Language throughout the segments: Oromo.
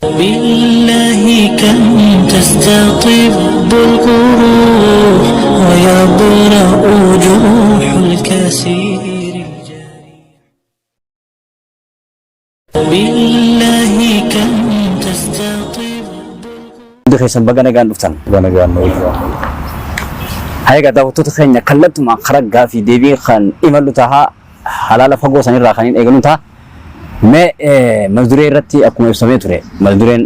بالله كم تستطب الجروح ويبرأ جروح الكثير الجارح. بالله كم تستطب. Hundi keessan baga nagaan dhuftan. Baga nagaan nu oolchaa. Haga daawwattoota keenya kallattumaan karaa gaafii deebii kan imallu tahaa halaala fagoo sanirraa kan hin eegalu ta'a. Mee mata duree irratti akkuma ibsamee ture mata dureen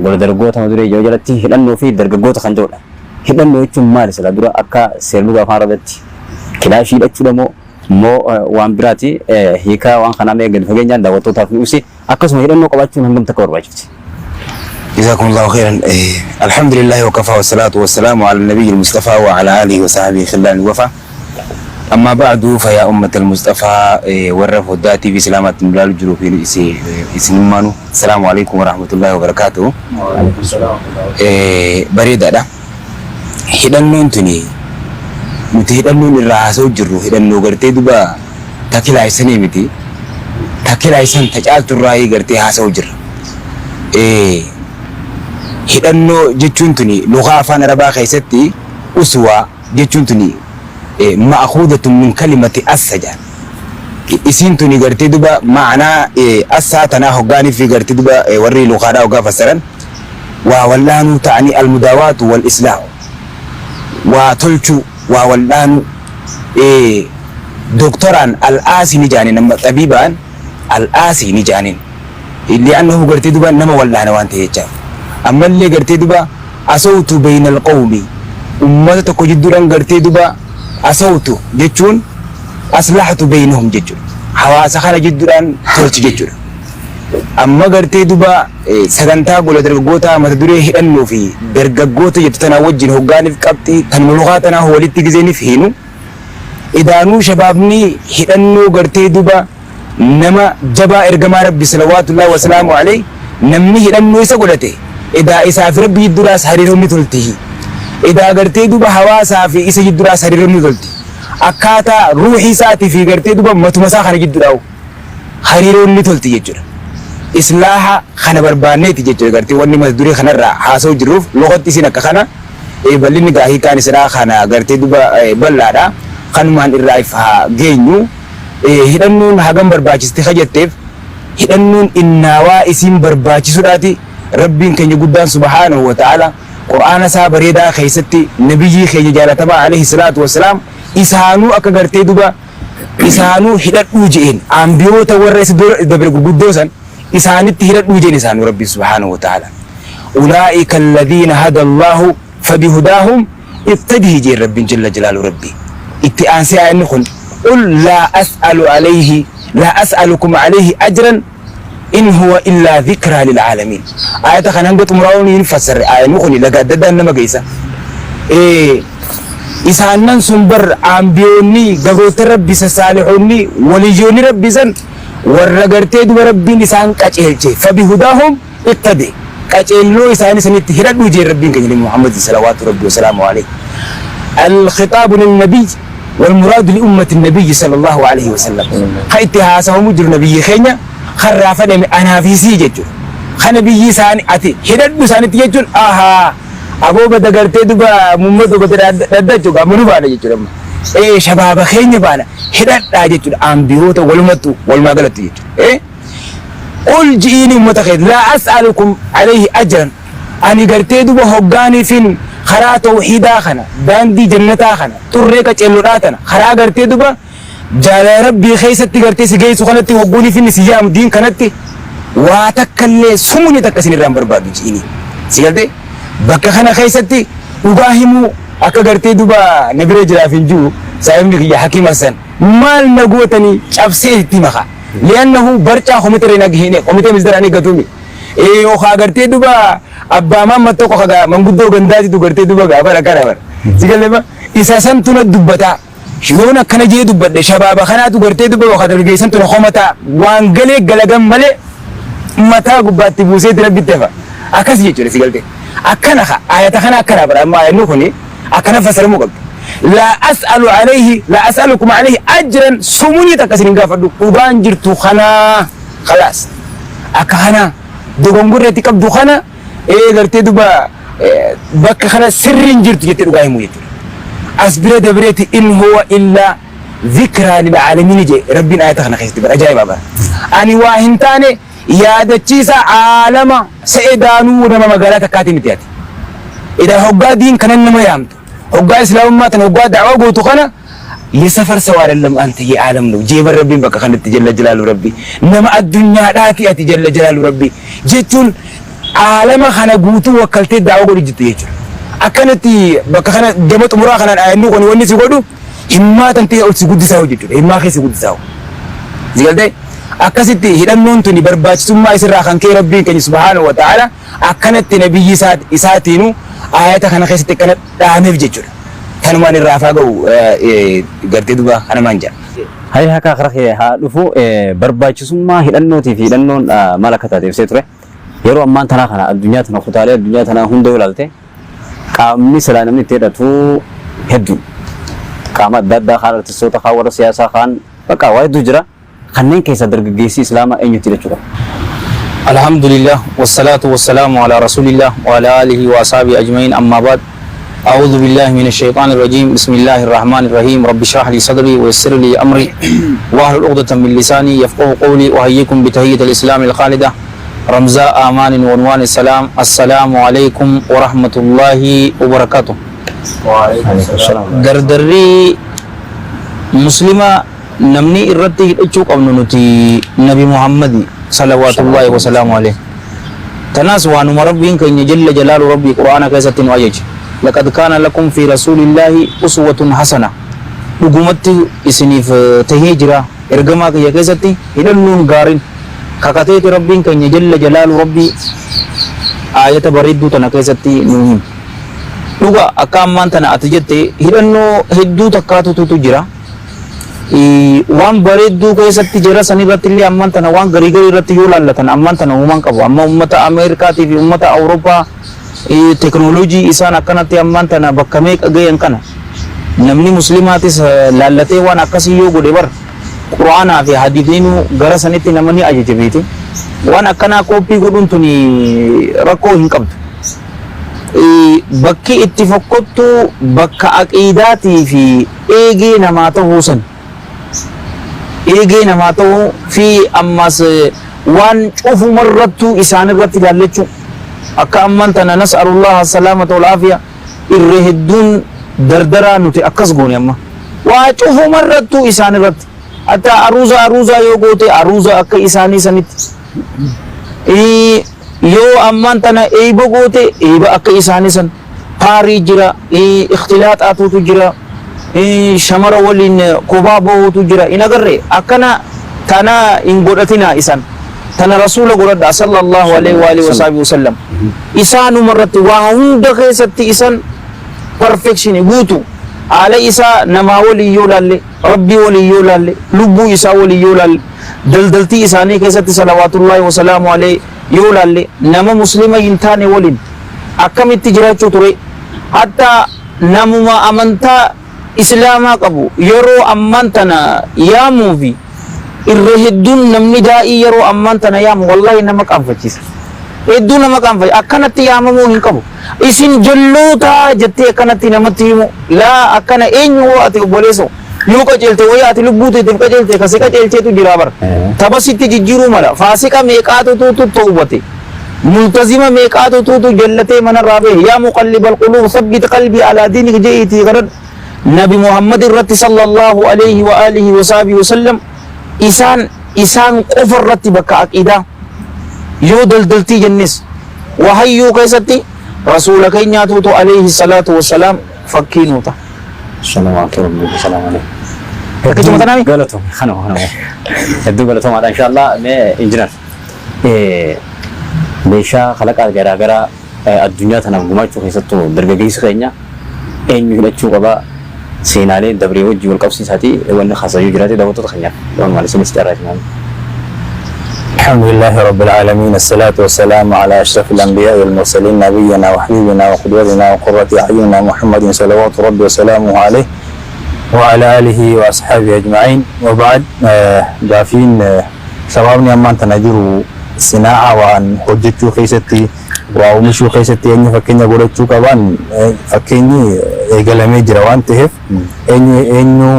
gola dargaggoota mata duree ijoo jalatti hidhannoo fi dargaggoota kan jedhudha. Hidhannoo jechuun maali sila dura akka seerluga afaan Arabaatti kilaashii hidhachuudha moo moo waan biraati hiikaa waan kanaa mee gadi fageenyaan daawwattootaaf nu ibsi akkasuma hidhannoo qabaachuun hangam takka barbaachifti. جزاكم الله خيرا. الحمد لله وكفى والصلاة والسلام على النبي المصطفى وعلى آله وصحبه خلال الوفا. أما بعد فيا أمة المصطفى، warra foddaa TV Islaamaatti nu ilaalu jiru fi isinummaanu السلام عليكم ورحمة الله وبركاته. Bareedaadha. Hidhannoon tuni nuti hidhannoon irraa haasa'u jirru hidhannoo gartee duba takilaayisanii miti. Takilaayissan tacaalturraa gartee haasa'u jirra. Hidhannoo jechuun tuni lugaa afaan Arabaa keessatti uswaa jechuun tuni مأخوذة من كلمة أسى jedhan. Isiin tuni gartee duba ma'anaa assaa tanaa hoggaanii fi gartee duba warri lugaadhaa hoggaa fassaran waa wallaanuu ta'anii المداواة والإصلاح waa tolchuu waa wallaanuu doktoraan الآسي ni jaaniin nama xabiibaan الآسي ni jaaniin لأنه gartee duba nama wallaana waan ta'e jechaaf. Ammallee gartee duba أسوت بين القوم ummata tokko jidduudhaan gartee duba أسوت jechuun أصلحت بينهم jechuudha. Hawaasa kana jidduudhaan tolchi jechuudha. Amma gartee duba sagantaa gola dargaggoota mata duree hidhannoo fi dargaggoota jettu tanaa wajjin hoggaaniif qabxii kan lugaa tanaa walitti gizeeniif hiinu. Idaanuu shabaabni hidhannoo gartee duba nama jabaa ergamaa Rabbi صلوات الله وسلامه عليه namni hidhannoo isa godhate edaa isaa fi Rabbi jidduudhaas hariiroon ni tolti. Edaa gartee duba hawaasaa fi isa jidduudhaas hariiroon ni tolti. Akkaataa ruuxii isaatii fi gartee duba matuma isaa kana jidduudhaa hariiroon ni tolti jechuudha. Islaaha kana barbaanneeti jechuudha gartee wanni mata duree kanarraa haasa'u jirruuf loqotti isin akka kana bal'inni gaa hiikaan isaa kana gartee duba bal'aadha. Kanumaan irraa if haa geenyu. Hidhannoon hagam barbaachiste ka jetteef hidhannoon innaawaa isiin barbaachisuudhaati Rabbiin keenya guddaan سبحانه وتعالى qur'aana isaa bareedaa keessatti nabiyyii keenya jaalatamaa عليه الصلاة والسلام isaanuu akka gartee duba isaanuu hidhadhuu je'een ambiyoota warra isa dura dabre gurguddoo san isaanitti hidhadhuu je'een isaanuu Rabbiin سبحانه وتعالى أولئك الذين هدى الله فبهداهم اقتده jeen Rabbiin جل جلاله. Rabbii itti aansee ayanni kun قل لا أسأل عليه لا أسألكم عليه أجرا إن هو إلا ذكرى للعالمين. Ayata kan hanga xumuraa'uun hin fassarre ayanni kun laga adda addaan nama geessa. Isaannan sun bar ambiyoonni gabroota Rabbi sasaalihoonni waliyyoonni Rabbi san warra gartee duba Rabbiin isaan qaceelche فبهداهم اقتده qaceelloo isaanii sanitti hidhadhuu jeen Rabbiin keenya Muhammad صلوات ربي وسلامه عليه. الخطاب للنبي والمراد لأمة النبي صلى الله عليه وسلم. خيتي هاسهم جر نبي خينيا خرافة أنا في سي جتو خنبي ساني أتي هدد ساني تيجون آها أبو بدا قرتي دبا محمد بدا ددجو قامنو بانا جتو لما إيه شباب خينيا بانا هدد جتو أنبيوتا والمتو والما قلت جتو إيه قل جئيني متخذ لا أسألكم عليه أجرا. أني قرتي دبا هقاني فين karaa tawhiidaa kana daandii jannataa kana xurree qaceelloodhaa tana karaa gartee duba jaalala Rabbii keessatti gartee si geessu kanatti hogguunii finni si jaamu diin kanatti waa takkallee sumuni takka isin irraan barbaadu ji'ini si galtee bakka kana keessatti dhugaa himuu akka gartee duba na bira jiraaf hin jiru saahibni kiyya Hakiim Hassan maal na gootanii cabsee itti maka لأنه barcaa komitee nagahine komitee misdaranii gatumi yookaan gartee duba abbaa mamma tokko kaga manguddoo gandaatitu gartee duba gaafa akkana bara si galee isa santu na dubbataa yoon akkana jee dubbadhe shabaaba kanaatu gartee duba yookaan dargaggeessantu na homataa waan galee galagan malee mataa gubbaatti buusee rabbitti hafa akkas jechuudha si galtee akkana ka ayata kana akkana bara amma ayanni kuni akkana fasaramuu qabdi. لا أسأل عليه لا أسألكم عليه أجرا sumuni takka isin gaafadhu dhugaan jirtu kanaa خلاص akka kanaa. Dogongorri ati qabdu kana ee gartee duba bakka kana sirri hin jirtu jettee dhugaa himuu jechuudha. As bira dabreeti in huwa illaa zikraa lil aalamiin jee Rabbiin ayata kana keessatti bara ajaa'ibaa bara. Ani waa hin taane yaadachiisa aalama se'e daanuu nama magaalaa takkaatii miti ati. Idaa hoggaa diin kanan nama yaamtu hoggaa islaamummaa tana hoggaa da'waa gootu kana የሰፈር ሰው አይደለም አንተ የዓለም ነው ጄበር ረቢን በቃ kanatti jalla jalaalu rabbi nama addunyaadhaati ati jalla jalaalu rabbi jechuun aalama kana guutuu wakkaltee da'waa godhu jirtu jechuudha. Akkanatti bakka kana gama xumuraa kanaan ayanni kun wanni si godhu himmaa tantee ol si guddisaa jechuudha. Himmaa kee si guddisaa. Si galtee akkasitti hidhannoon tuni barbaachisummaa isirraa kan ka'e rabbiin keenya subhaanahu wa ta'ala akkanatti nabiyyi isaatiinu ayata kana keessatti akkana dhaameef jechuudha. Kanumaan irraa hafaa ga'u gartee duba kanumaan jedha. Hayya akka karaa kee haa dhufu barbaachisummaa hidhannootii fi hidhannoon maal akka taate ibsee ture. Yeroo ammaan tanaa kana addunyaa tana kutaalee addunyaa tanaa hunda yoo ilaalte qaamni silaa namni itti hidhatu hedduu. Qaama adda addaa kaan artistoota kaan warra siyaasaa kaan bakka waa hedduu jira. Kanneen keessa dargaggeessi islaamaa eenyutti hidhachuu qaba? الحمد لله والصلاة والسلام على رسول الله وعلى آله وأصحابه أجمعين أما بعد أعوذ بالله من الشيطان الرجيم بسم الله الرحمن الرحيم رب اشرح لي صدري ويسر لي أمري واحلل عقدة من لساني يفقه قولي أحييكم بتحية الإسلام الخالدة رمزاء آمان وعنوان السلام السلام عليكم ورحمة الله وبركاته. Dardarri muslima namni irratti hidhachuu qabnu nuti Nabi Muhammadi salawaatullahi wasalaamu alayhi. Tanaas waanuma Rabbiin keenya jalla jalaalu Rabbii Qur'aana keessatti nu ajaje. لقد كان لكم في رسول الله أسوة حسنة. Dhugumatti isiniif tahee jira ergamaa kiyya keessatti hidhannoon gaariin kakateeti Rabbiin keenya jalla jalaalu Rabbii aayata bareedduu tana keessatti nu hima. Dhuga akka ammaan tana ati jette hidhannoo hedduu takkaatutu jira. Waan bareedduu keessatti jira san irratti illee ammaan tana waan garii garii irratti yoo laallatan ammaan tana uuman qabu. Amma uummata Ameerikaatii fi uummata Awurooppaa teknooloojii isaan akkanatti ammaan tana bakka meeqa gayan kana namni muslimaatis laallatee waan akkasii yoo godhe bar Qur'aanaa fi hadiisiinuu gara sanitti nama ni ajaje beete. Waan akkanaa kooppii godhuun tuni rakkoo hin qabdu. Bakki itti fokkottu bakka aqiidaatii fi eegee namaa ta'uu san. Eegee namaa ta'uu fi ammas waan cufumarrattuu isaan irratti ilaallachuu. Akka ammaan tana nas'alullaha salaamata wal aafiya irra hedduun dardaraa nuti akkas goone amma. Waa cufumarrattuu isaan irratti. Hatta aruuza aruuza yoo goote aruuza akka isaanii sanitti. Yoo ammaan tana eeyba goote eeyba akka isaanii san. Paarii jira, ikhtilaaxaatutu jira, shamara waliin kophaa bahuutu jira. In agarre akkana tana hin godhatina isan. Tana rasuula godhadha sallallahu alaihi wa alihi wa sahbihi wasallam. Isaanuma irratti waa hunda keessatti isan perfection guutu. Haala isaa namaa waliin yoo laalle, rabbii waliin yoo laalle, lubbuu isaa waliin yoo laalle, daldaltii isaanii keessatti salawaatullaahi wasalaamu alayhi yoo laalle, nama muslima hin taane waliin akkamitti jiraachuu ture. Hatta namuma amantaa islaamaa qabu yeroo ammaan tana yaamuu fi irra hedduun namni daa'ii yeroo ammaan tana yaamu wallahi nama qaanfachiisa. Hedduu nama qaanfachiisa. Akkanatti yaamamuu hin qabu. Isin jalloota jettee akkanatti namatti himu. Laa akkana eenyu hoo ati obboleessoo yoo qajeelte wayii ati lubbuu teetiif qajeelte kasi qajeelcheetu jira bara. Tabasitti jijjiiruu mala. Faasiqa meeqaatu tuutu tawbate. Multazima meeqaatu tuutu jallatee manarraa bahe. يا مقلب القلوب ثبت قلبي على دينك je'iitii kadhadhu. Nabi Muhammad irratti sallallahu alayhi wa alihi wa sahbihi wa sallam isaan qofa irratti bakka aqiidaa yoo daldaltii jennis wahayyuu keessatti rasuula keenyaatuutu alayhi salaatu wassalaam fakkii nuu ta'a. Salawaatu rabbi salaamu alayhi. Akkasuma tanaami? Galatoom kanuma kanuma. Hedduu galatoomaadha inshallah. Mee injinar meeshaa kalaqaa garaagaraa addunyaa tanaaf gumaachuu keessattuu dargaggeessi keenya eenyu hidhachuu qaba seenaalee dabree wajjin wal qabsiisaatii wanni haasayuu jiraate daawwattoota keenyaaf waan maal isinis carraa isin الحمد لله رب العالمين، الصلاة والسلام على أشرف الأنبياء والمرسلين، نبينا وحبيبنا وقدوتنا وقرة أعيننا محمد صلوات ربي وسلامه عليه وعلى آله وأصحابه أجمعين، وبعد. Gaafiin شبابني أما أنت نجرو Sinaa'a waan hojjechuu keessatti, waa oomishuu keessatti eenyu fakkeenya godhachuu qaban, fakkeenyi eegalamee jira waan ta'eef, eenyu eenyu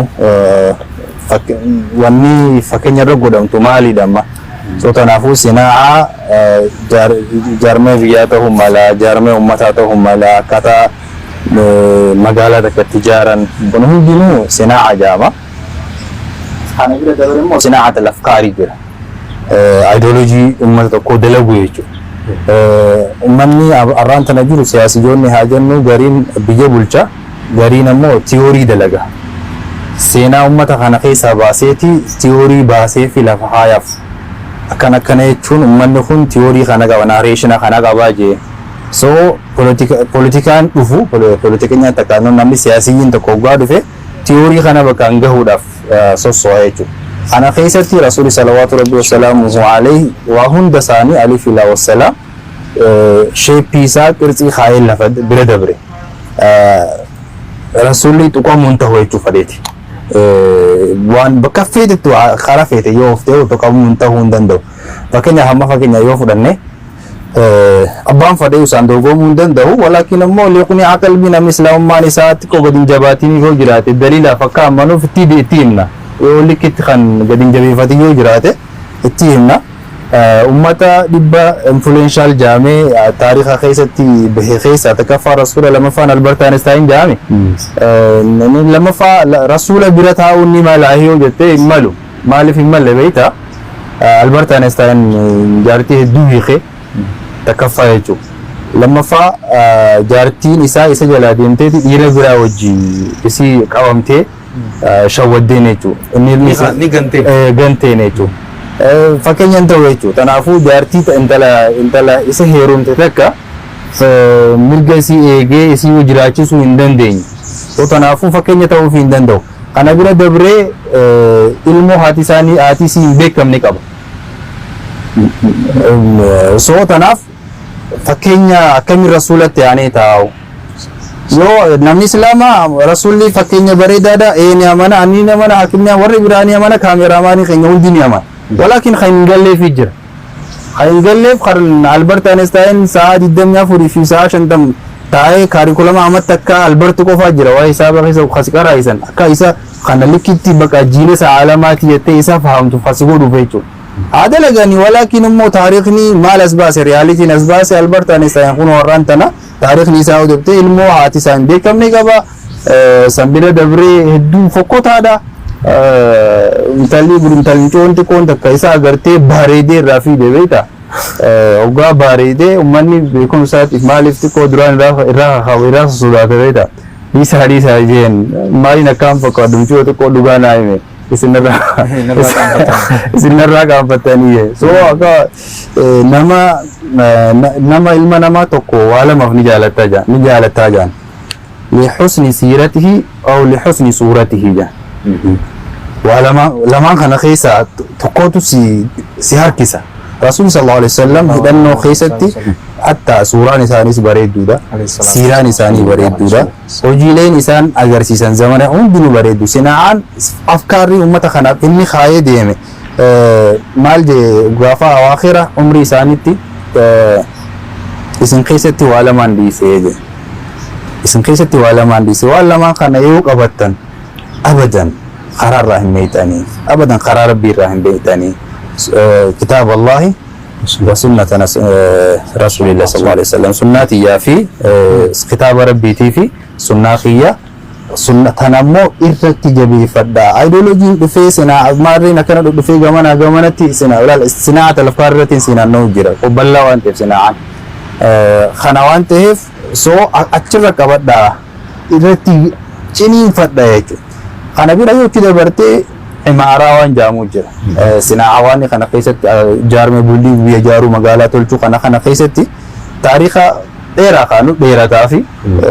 wanni fakkeenya irra godhamtu maalidha amma? So kanaafuu sinaa'a jaarmee biyyaa ta'uu mala, jaarmee uummataa ta'uu mala, akkaataa magaalaa takka itti ijaaran, kun hundinuu sinaa'a jedhama. Kana bira dabre immoo sinaa'at al-afkaarii jira. Ideoloojii uummata tokkoo dalagu jechuudha. Uummanni arraan tana jiru, siyaasiyyoonni haa jennu, gariin biyya bulcha, gariin ammoo tiyoorii dalaga. Seenaa uummata kana keessaa baaseeti tiyoorii baasee fi lafa haayaaf. Akkana akkana jechuun uummanni kun tiyoorii kana qaba, narration kana qabaa jee. So poolitikaan dhufu, poolitikeenyaan takka namni siyaasiyyiin tokko hoggaa dhufe, tiyoorii kana bakkaan gahuudhaaf sosso'a jechuudha. Kana keessatti Rasuuli salawaatu rabbi wasalaamuhu alayhi waa hunda isaanii alif ilaa wassalaam shape isaa qirtsii kaayee lafa bira dabre. Rasuulli tuqamuun ta'u jechuu fedheeti. Waan bakka feetetti, karaa feete yoo oftee, tuqamuun ta'uu hin danda'u. Fakkeenyaaf, amma fakkeenya yoo fudhanne, abbaan fedhee isaan dorgomuu hin danda'u. Walaakin ammoo liqni qalbii namni islaamummaan isaa xiqqoo gadi hin jabaatin yoo jiraate, daliilaaf akka amanuuf itti himna. Yoo likkitti kan gadi hin jabeeffatin yoo jiraate, itti himna. Ummata 100 influential jaamee taariika keessatti bahe keessaa takkaffaa Rasuula, lamaffaan Albert Einstein jaame. Lamaffaa Rasuula bira taa'uun ni mala yoo jettee, hin malu. Maaliif hin malle beektaa? Albert Einstein jaartii hedduu hiike takkaffaa jechuudha. Lammaffaa, jaartiin isaa isa jalaa deemteeti dhiira biraa wajjin isii qabamtee shawwaddeen jechuudha. Inni Ni ganteen. Ganteen jechuudha. Fakkeenya hin ta'u jechuudha. Kanaafuu jaartii intala isa heerumte takka mirga isii eegee isii jiraachisuu hin dandeenye. So kanaafuu fakkeenya ta'uuf hin danda'u. Kana bira dabree ilmoo haati isaanii haati isii hin beekamne qaba. So kanaaf fakkeenya akkamiin Rasuulatti aanee taa'u? Yoo namni Islaamaa Rasuulli fakkeenya bareedaadha, ee, ni amana, ani ni amana, hakimni warri biraa ni amana, kaameraamaanii keenya hundi ni amana. Walaakin kan hin galleefi jira. Kan hin galleef kan Albert Einstein sa'a 24 fi sa'a 50 taa'ee kaarikulama amatti akka Albert qofaa jira, waa'ee hisaaba keessa kasi qaraa'isan, akka isa kana likkitti baqa jiinesa aalamaati jettee isa fahamtu kasi godhuuf jechuudha. Haa dalagani, walaakin immoo taarikhni maal as baase, realityn as baase? Albert Einstein kun warraan tana taarikhni isaa hojjette ilmoo haati isaa hin beekamne qaba. San bira dabree hedduu fokkotaadha. Intalli intalli xiqqoon takka isa agartee bareedee irraa fiide, beektaa? Hoggaa bareedee uummanni beekumsaatiif maaliif xiqqoo duraan irraa kakaa'u, irraa sosodaate, beektaa? Dhiisaa dhiisaa jeen, maaliin akkaan fakkaatu, mucoo xiqqoo dhugaa naa hime. Isinirraa qaanfattanii. So akka nama nama ilma namaa tokko waa lamaaf ni jaalatta jaan, ni jaalataa jaan. لحسن سيرته أو لحسن صورته jaan. Waa lama, lamaan kana keessa tokkotu si harkisa. Rasuulli sallallahu alaihi wasallam hidhannoo keessatti hatta suuraan isaaniis bareedduudha. Siiraan isaanii bareedduudha. Hojiileen isaan agarsiisan zamana hundinuu bareeddu. Sinaa'aan afkaarri uummata kanaaf inni kaayee deeme maal jee? Gaafa awaakhira umrii isaaniitti, isin keessatti waa lamaan dhiisee jee. Isin keessatti waa lamaan dhiise. Waan lamaan kana yoo qabattan, abadan karaa irraa hin meeyxanii. Abadan karaa Rabbii irraa hin beeyxanii. Kitaaba Allaahi wa sunnata Rasuulillah sallallahu alaihi wasallam, sunnaa tiyyaa fi kitaaba Rabbiitii fi sunnaa kiyya, sunna tan ammoo irratti jabeeffadha. Ideoloojiin dhufee sinaa maarreen akkana dhufee gamanaa gamanatti sinaa ilaala, sinaa talafkaa irratti sinaan na'u jira, qobballaa waan ta'eef sinaa'aan. Kana waan ta'eef, so achirra qabadha, irratti ciniinfadha jechuudha. Kana bira yoo itti dabartee, imaaraa waan jedhamu jira. Sinaa waan kana keessatti, jaarmee bulii biyya ijaaruu, magaalaa tolchuu kana keessatti taariika dheeraa kaanu dheerataa fi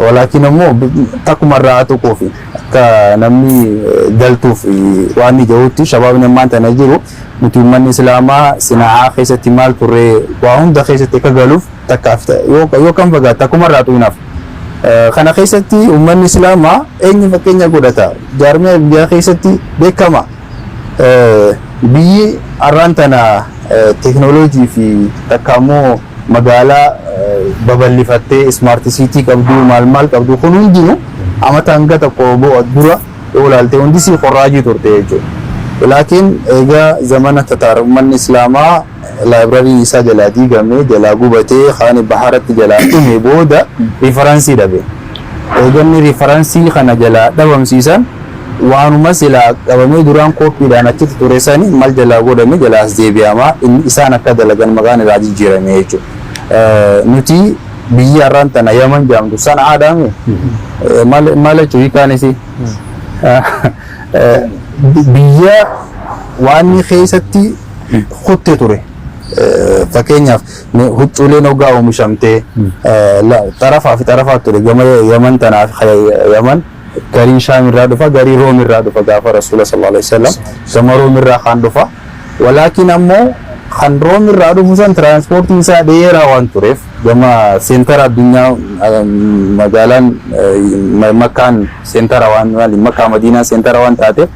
walaakin immoo takkuma irraa tuquu fi akka namni galtuuf waan ni jirutti, shabaabni ammaan tana jiru, nuti uummanni Islaamaa sinaa'aa keessatti maal turree, waa hunda keessatti akka galuuf takkaaf yoo kan fagaatu takkuma irraa tuqnaaf. Kana keessatti uummanni Islaamaa eenyu fakkeenya godhata? Jaarmee biyyaa keessatti beekama. Biyyi har'aan tana Teeknooloojii fi takka immoo magaalaa babal'ifattee smart city qabdu, maal maal qabdu kun hundinuu amata hanga tokko dura yoo ilaalte hundisii qorraajii turte jechuudha. Laakiin egaa zamana Tataar uummanni Islaamaa library isaa jalaa diigame, jalaa gubatee, kaan baharatti jalaa dhume booda reference dhabe. Eeganni reference kana jalaa dhabamsiisan, waanuma silaa qabamee duraan kooppiidhaan achitti ture sani maal jalaa godhame, jalaa as deebi'amaa, inni isaan akka dalagan maqaan irraa jijjiirame jechuudha. Nuti biyya har'aan tana Yaman jedhamtu sana aadaame maal maal jechuun hiikaan isii biyya waan keessatti kutte ture. Fakkeenyaaf, huccuuleen hoggaa oomishamtee xarafaa fi xarafaa ture. Gama Yaman tanaaf Yaman garii Shaam irraa dhufa, garii Room irraa dhufa. Gaafa Rasuula sallallahu alaihi wasallam gama Room irraa kan dhufa, walaakin ammoo kan Room irraa dhufu san tiraanspoortiin isaa dheeraa waan tureef, gama center addunyaa magaalaan Makkaan center waan maali, Makkaa Madiinaa center waan taateef,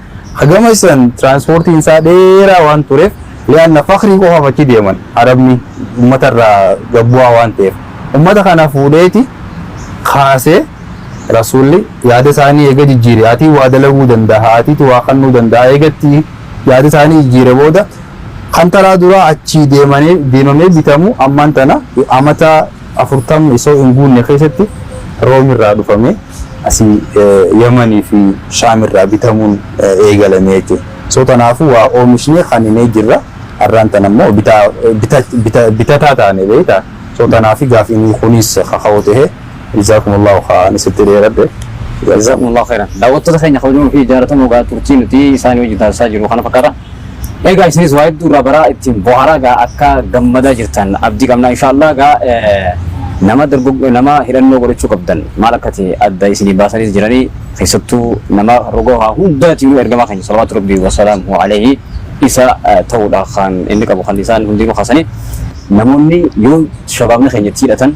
gama san tiraanspoortiin isaa dheeraa waan tureef, li'anna fakrii qofaaf achi deeman. Arabni uummata irraa gabbu'aa waan ta'eef, uummata kana fuudheeti kaasee Rasuulli yaada isaanii eega jijjiire, ati waa dalaguu danda'a, atiitu waa kennuu danda'a. Eegatti yaada isaanii jijjiire booda kan taraa duraa achii deemanii deemamee bitamu ammaan tana amata 40 isoo hin guunne keessatti Room irraa dhufame asii Yamanii fi Shaam irraa bitamuun eegalame jechuudha. So kanaafuu waa oomishnee kan hin jirra, har'aan tana immoo bitataa taane beektaa. So tanaafi gaafiin kunis kaka'u ta'e. Jazaakumullahu kaan isitti dheeradhe. Jazakumullahu khairan. Daawwattoota keenya kabajamoo fi jaallatamoo, gaa turtii nuti isaanii wajjin taasisaa jiru kana fakkaata. Egaa isinis waa hedduu irraa baraa, ittiin bohaaraa, gaa akka gammadaa jirtan abdii qabna inshallah. Gaa nama dargaggo nama hidhannoo godhachuu qabdan maal akka ta'e adda isinii baasanii jiranii, keessattuu nama roga hundaatiin ergamaa keenya salawaatu rabbii wasalaamu alayhi isa ta'uudha kan inni qabu kan isaan hundinuu kaasanii. Namoonni yoo shabaabni keenya itti hidhatan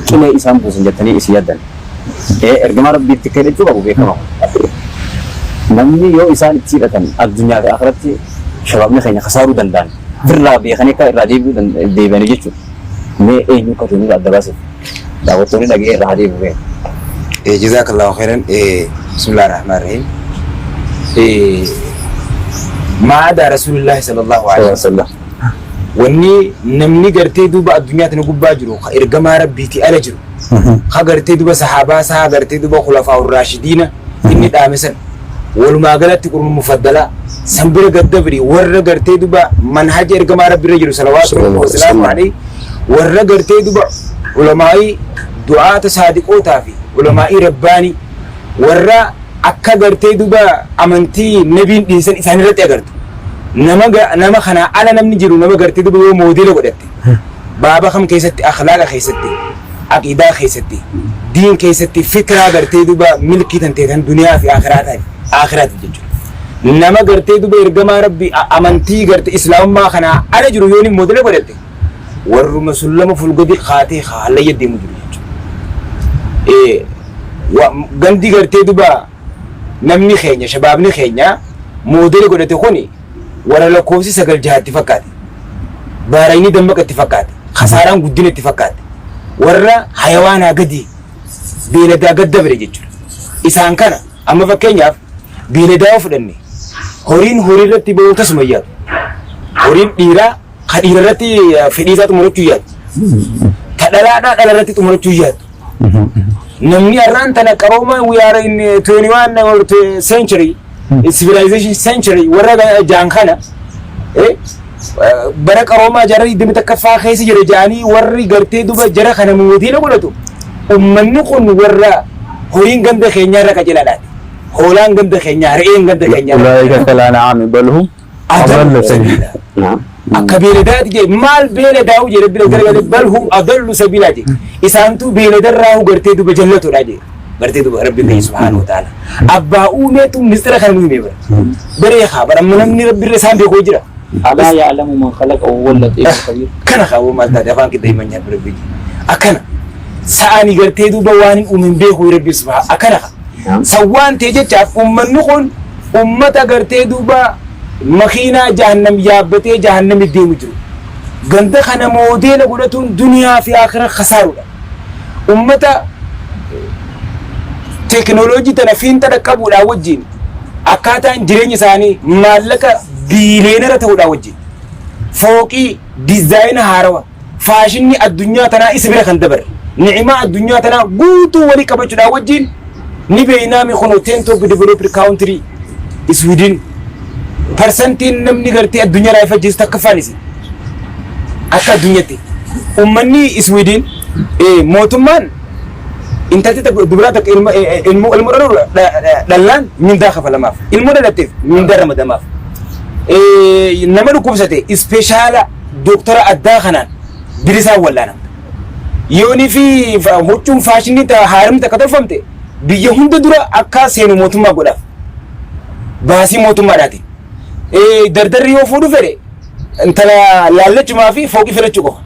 qilee isaan buusan jettanii isin yaaddan, ergamaa rabbiitti akka hidhachuu qabu beekama. Namni yoo isaan itti hidhatan addunyaa fi akhiratti shabaabni keenya kasaaruu danda'an birraa beekanii akka irraa deebi'uu deebi'anii jechuudha. Mee eenyu akka ta'e nurraa adda baasuuf daawwattoonni dhaga'ee irraa haa deebi'u. Jazakallahu khairan. Bismillahir rahmanir rahim. Maada Rasuulullahi sallallahu alaihi wasallam. Wanni namni gartee duuba addunyaa tana gubbaa jiru ka ergamaa rabbiitii ala jiru, ka gartee duuba sahaabaa isaa, gartee duuba khulafaa raashidiina inni dhaame san, walumaa galatti qurun mufaddalaa san bira gaddabri, warra gartee duuba manhaja ergamaa rabbi irra jiru salawaatu rabbi wasalaamu alayhi, warra gartee duuba ulamaa'ii du'aata saadiqootaa fi ulamaa'ii rabbaanii, warra akka gartee duuba amantii nabiin dhiisan isaan irratti agartu. Nama nama kanaa ala namni jiru, nama gartee duuba yoo moodela godhatte, baaba kam keessatti, akhlaaqa keessatti, aqiidaa keessatti, diin keessatti, fikraa gartee duuba milkii tan ta'e tan duniyaa fi aakhiraati jechuudha. Nama gartee duuba ergamaa rabbi amantii gartee islaamummaa kanaa ala jiru yoo inni moodela godhatte, warruma sullama fulgadi kaatee haallayya deemu jiru jechuudha. Gandi gartee duuba namni keenya, shabaabni keenya moodela godhate kuni warra lakkoofsi sagal jahatti fakkaate. Baarayni dammaqa itti fakkaate. Kasaaraan guddina itti fakkaate. Warra hayawaanaa gadi, beeladaa gad dabre jechuudha. Isaan kana amma fakkeenyaaf beeladaa yoo fudhanne, horiin horii irratti bahuu tasuma hin yaadu. Horiin dhiiraa ka dhiira irratti fedhii isaa xumurachuu yaadu. Ta dhalaadhaa dhala irratti xumurachuu yaadu. Namni har'aan tana qarooma, we are in 21 or century, civilization century, warra jaan kana, bara qaroomaa jaarraa 21ffaa keessa jira jaanii, warri gartee duba jara kana mootiila godhatu, ummanni kun warra horiin ganda keenyaa irra qajeelaadhaati. Hoolaan ganda keenyaa, re'een ganda keenyaa. أولئك كالأنعام بل هم أضل سبيلا. Akka beeladaati jee, maal beeladaa'u jedhe bira garagalee, بل هم أضل سبيلا jee, isaantu beeladarraa gartee duba jallatoodha jee. Gartee duba rabbi keenya subhaanahu wa ta'ala abbaa uumeetu mistira kana nu himee bara bareekaa bara amma namni rabbi irra isaan beekoo jira. ألا يعلم من خلق وهو اللطيف الخبير. Kana kaawwa maal taate afaan kidda himan nyaadhu rabbi akkana sa'ani gartee duuba waan hin uumin beeku rabbi subhaanahu akkana ka sawwaan ta'e jechaaf. Ummanni kun ummata gartee duuba makiinaa jahannam yaabbatee jahannami deemu jiru. Ganda kana moodeela godhatuun duniyaa fi aakhira khasaaruudha. Ummata teekinooloojii tana fiinxa dhaqqabuudhaan wajjin akkaataan jireenya isaanii maallaqa biileenara ta'uudhaan wajjin fooqii diizaayina haarawa faashinni addunyaa tanaa isa bira kan dabarre ni'imaa addunyaa tanaa guutuu walii qabachuudhaan wajjin ni beeynaami kunoo 10 top developed country Sweden parsantiin namni gartee addunyaa irraa ifajjeessu takkaffaan isin akka addunyatti ummanni Sweden mootummaan intalti takka dubaraa takka ilma ilmo ilmo dhaluu dhallaan mindaa kafalamaaf ilmo dhalatteef mindaa ramadamaaf nama dhukkubsate ispeeshaala doktara addaa kanaan bilisaan wallaanamta yoonii fi huccuun faashinii haaramni takka tolfamte biyya hunda dura akka seenu mootummaa godhaaf baasii mootummaadhaati. Dardarri yoo fuudhu fedhe intala laallachumaa fi fooqii filachuu qofa.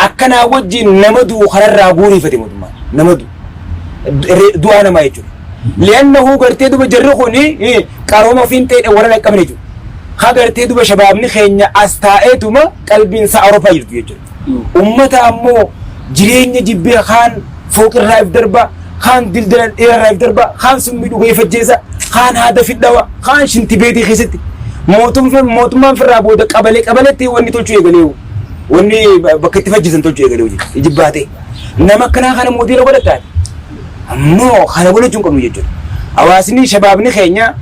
Akkanaa wajjin nama du'u kararraa guuriifate mootummaan nama du'u du'aa namaa jechuudha. Li'annahu gartee duba jarri kun qarooma fiinxee warra dhaqqabne jechuudha. Ha gartee duba shabaabni keenya as taa'eetuma qalbiin isaa Awurooppaa jirtu jechuudha. Ummata ammoo jireenya jibbee kaan fooqirraa if darba, kaan dildala dheerarraa if darba, kaan summii dhugee if ajjeesa, kaan haada fidhawa, kaan shintibeetii keessatti. Mootummaan firraa booda qabalee qabaletti wanni tolchuu eegaleewu. Wanni bakka itti fajjisan tolchuu eegaleewu jechuudha. Jibbaatee. Nama akkanaa kana moodeela godhataa? Ammoo kana godhachuu hin qabnu jechuudha. Hawaasni shabaabni keenya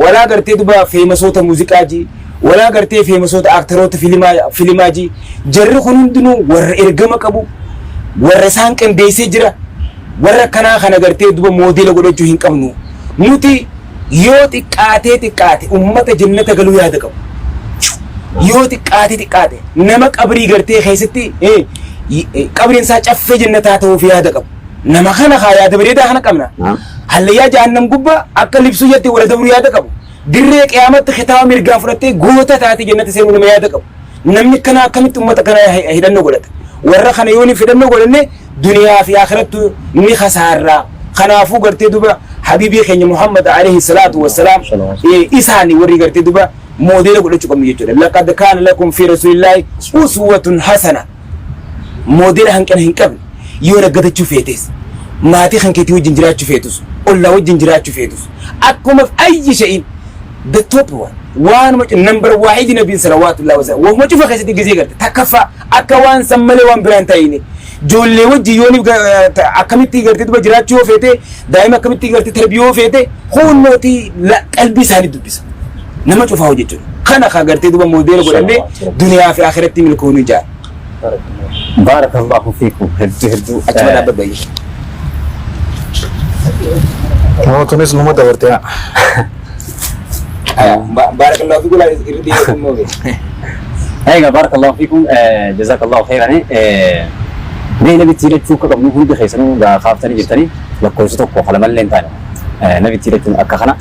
walaa gartee duba feemasoota muuziqaa ji, walaa gartee feemasoota aaktaroota filimaa ji, jarri kun hundinuu warra ergama qabu, warra isaan qindeessee jira, warra akkanaa kana gartee duba moodeela godhachuu hin qabnu. Nuti yoo xiqqaatee xiqqaate ummata jannata galuu yaada qabu. Yoo xiqqaatee xiqqaate nama qabrii gartee keessatti qabriin isaa caffee jannataa ta'uuf yaada qabu. Nama kana haa yaada bareedaa kana qabna. Hallayyaa jahannam gubbaa akka libsuu jette warra dabru yaada qabu. Dirree qiyaamatti kitaaba mirgaa fudhattee goota taate jannata seenuu nama yaada qabu. Namni kana akkamitti ummata kana hidhannoo godhata? Warra kana yoo hidhannoo godhanne duniyaa fi akhirattu ni kasaarra. Kanaafuu gartee duba habiibii keenya Muhammad alayhi salaatu wassalaam isaani warri gartee duba moodeela godhachuu qabnu jechuudha. Laqad kaana lakum fi rasuulillaahi uswatun hasana. Moodeela hanqina hin qabne yoo naggadachuu feetes maatii kan keetii wajjin jiraachuu feetus ollaa wajjin jiraachuu feetus akkuma ayyi sha'in the top one waanuma number waahidi nabiin salawaatullahi wasallam wahuma cufa keessatti gizee garte takkaffaa akka waan san malee waan biraan ta'ine ijoollee wajjin yooniif akkamitti gartee duba jiraachuu yoo feete daa'ima akkamitti gartee tarbiyyoo yoo feete hunnootii qalbii isaanii dubbisa nama cufaa hojjechuudha. Kana kan gartee duba moodeela godhannee duniyaa fi akhiratti milkoonuu jaala. Baarakallahu fiikum hedduu hedduu. Achuma dhaabbadhu ayyee. Nama tunis numa dabarte haa. Baarakallahu fiikum laa irri deebi'uu immoo. Egaa baarakallahu fiikum jazakallahu khairan. Mee nabitti hidhachuu akka qabnu hundi keessanuu kaaftanii jirtanii lakkoofsa tokko kalamallee hin taane nabitti hidhachuun akka kana.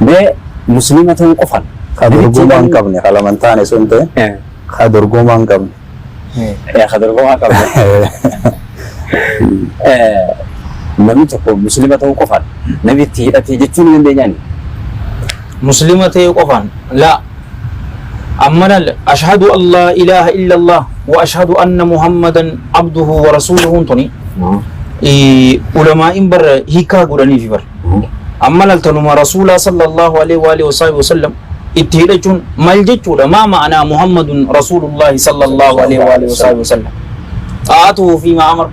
Mee muslima ta'uu qofaan. Ka dorgomaa hin qabne ka lama hin taane sun ta'e ka dorgomaa hin qabne. Ka dorgomaa hin qabne. Namni tokko muslima ta'uu qofaan nabitti hidhatee jechuu ni dandeenyaani. Muslima ta'uu qofaan laa. Amma laal ashhadu an laa ilaaha illallah wa ashhadu anna muhammadan abduhu wa rasuuluhu tuni ulamaa'in bar hiikaa godhaniifi bar. Amma laal tanuma rasuulaa sallallahu alaihi wa alihi wa sallam itti hidhachuun maal jechuudha? Maa ma'anaa muhammadun rasuulullahi sallallahu alaihi wa alihi wa sallam xaa'atuhu fi maa amar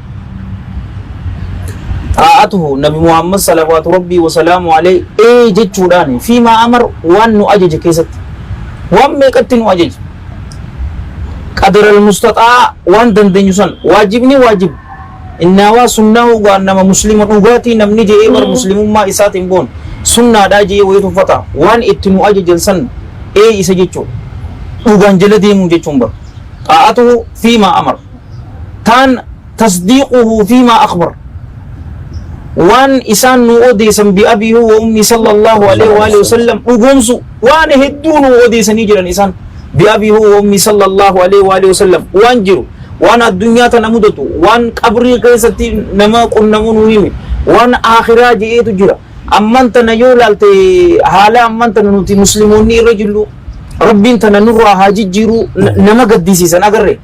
xaa'atuhu nabi muhammad salawaatu rabbii wa salaamu alaihi ee jechuudhaan fi maa amar waan nu ajaje keessatti waan meeqatti nu ajaje qadara almustaxaa waan dandeenyu san waajibni waajib innaawaa sunnaa waan nama muslima dhugaatii namni je'ee bar muslimummaa isaatiin boon sunnaadhaa je'ee wayii tuffata waan itti nu ajajan san ee isa jechuudha dhugaan jala deemuu jechuun bar xaa'atuhu fi maa amar taan tasdiiquhu fi maa akhbar waan isaan nu odeessan bi abiihu wa ummi sallallahu alaihi wa alihi wasallam dhugoomsu waan hedduu nu odeessanii jiran isaan bi abiihu wa ummi sallallahu alaihi wa alihi wasallam waan jiru waan addunyaa tana mudatu waan qabrii keessatti nama qunnamu nu himi waan akhiraa je'eetu jira. Amman tana yoo ilaalte haala amman tana nuti muslimoonni irra jirru Rabbiin tana nurraa haa jijjiiruu nama gaddisiisan agarre.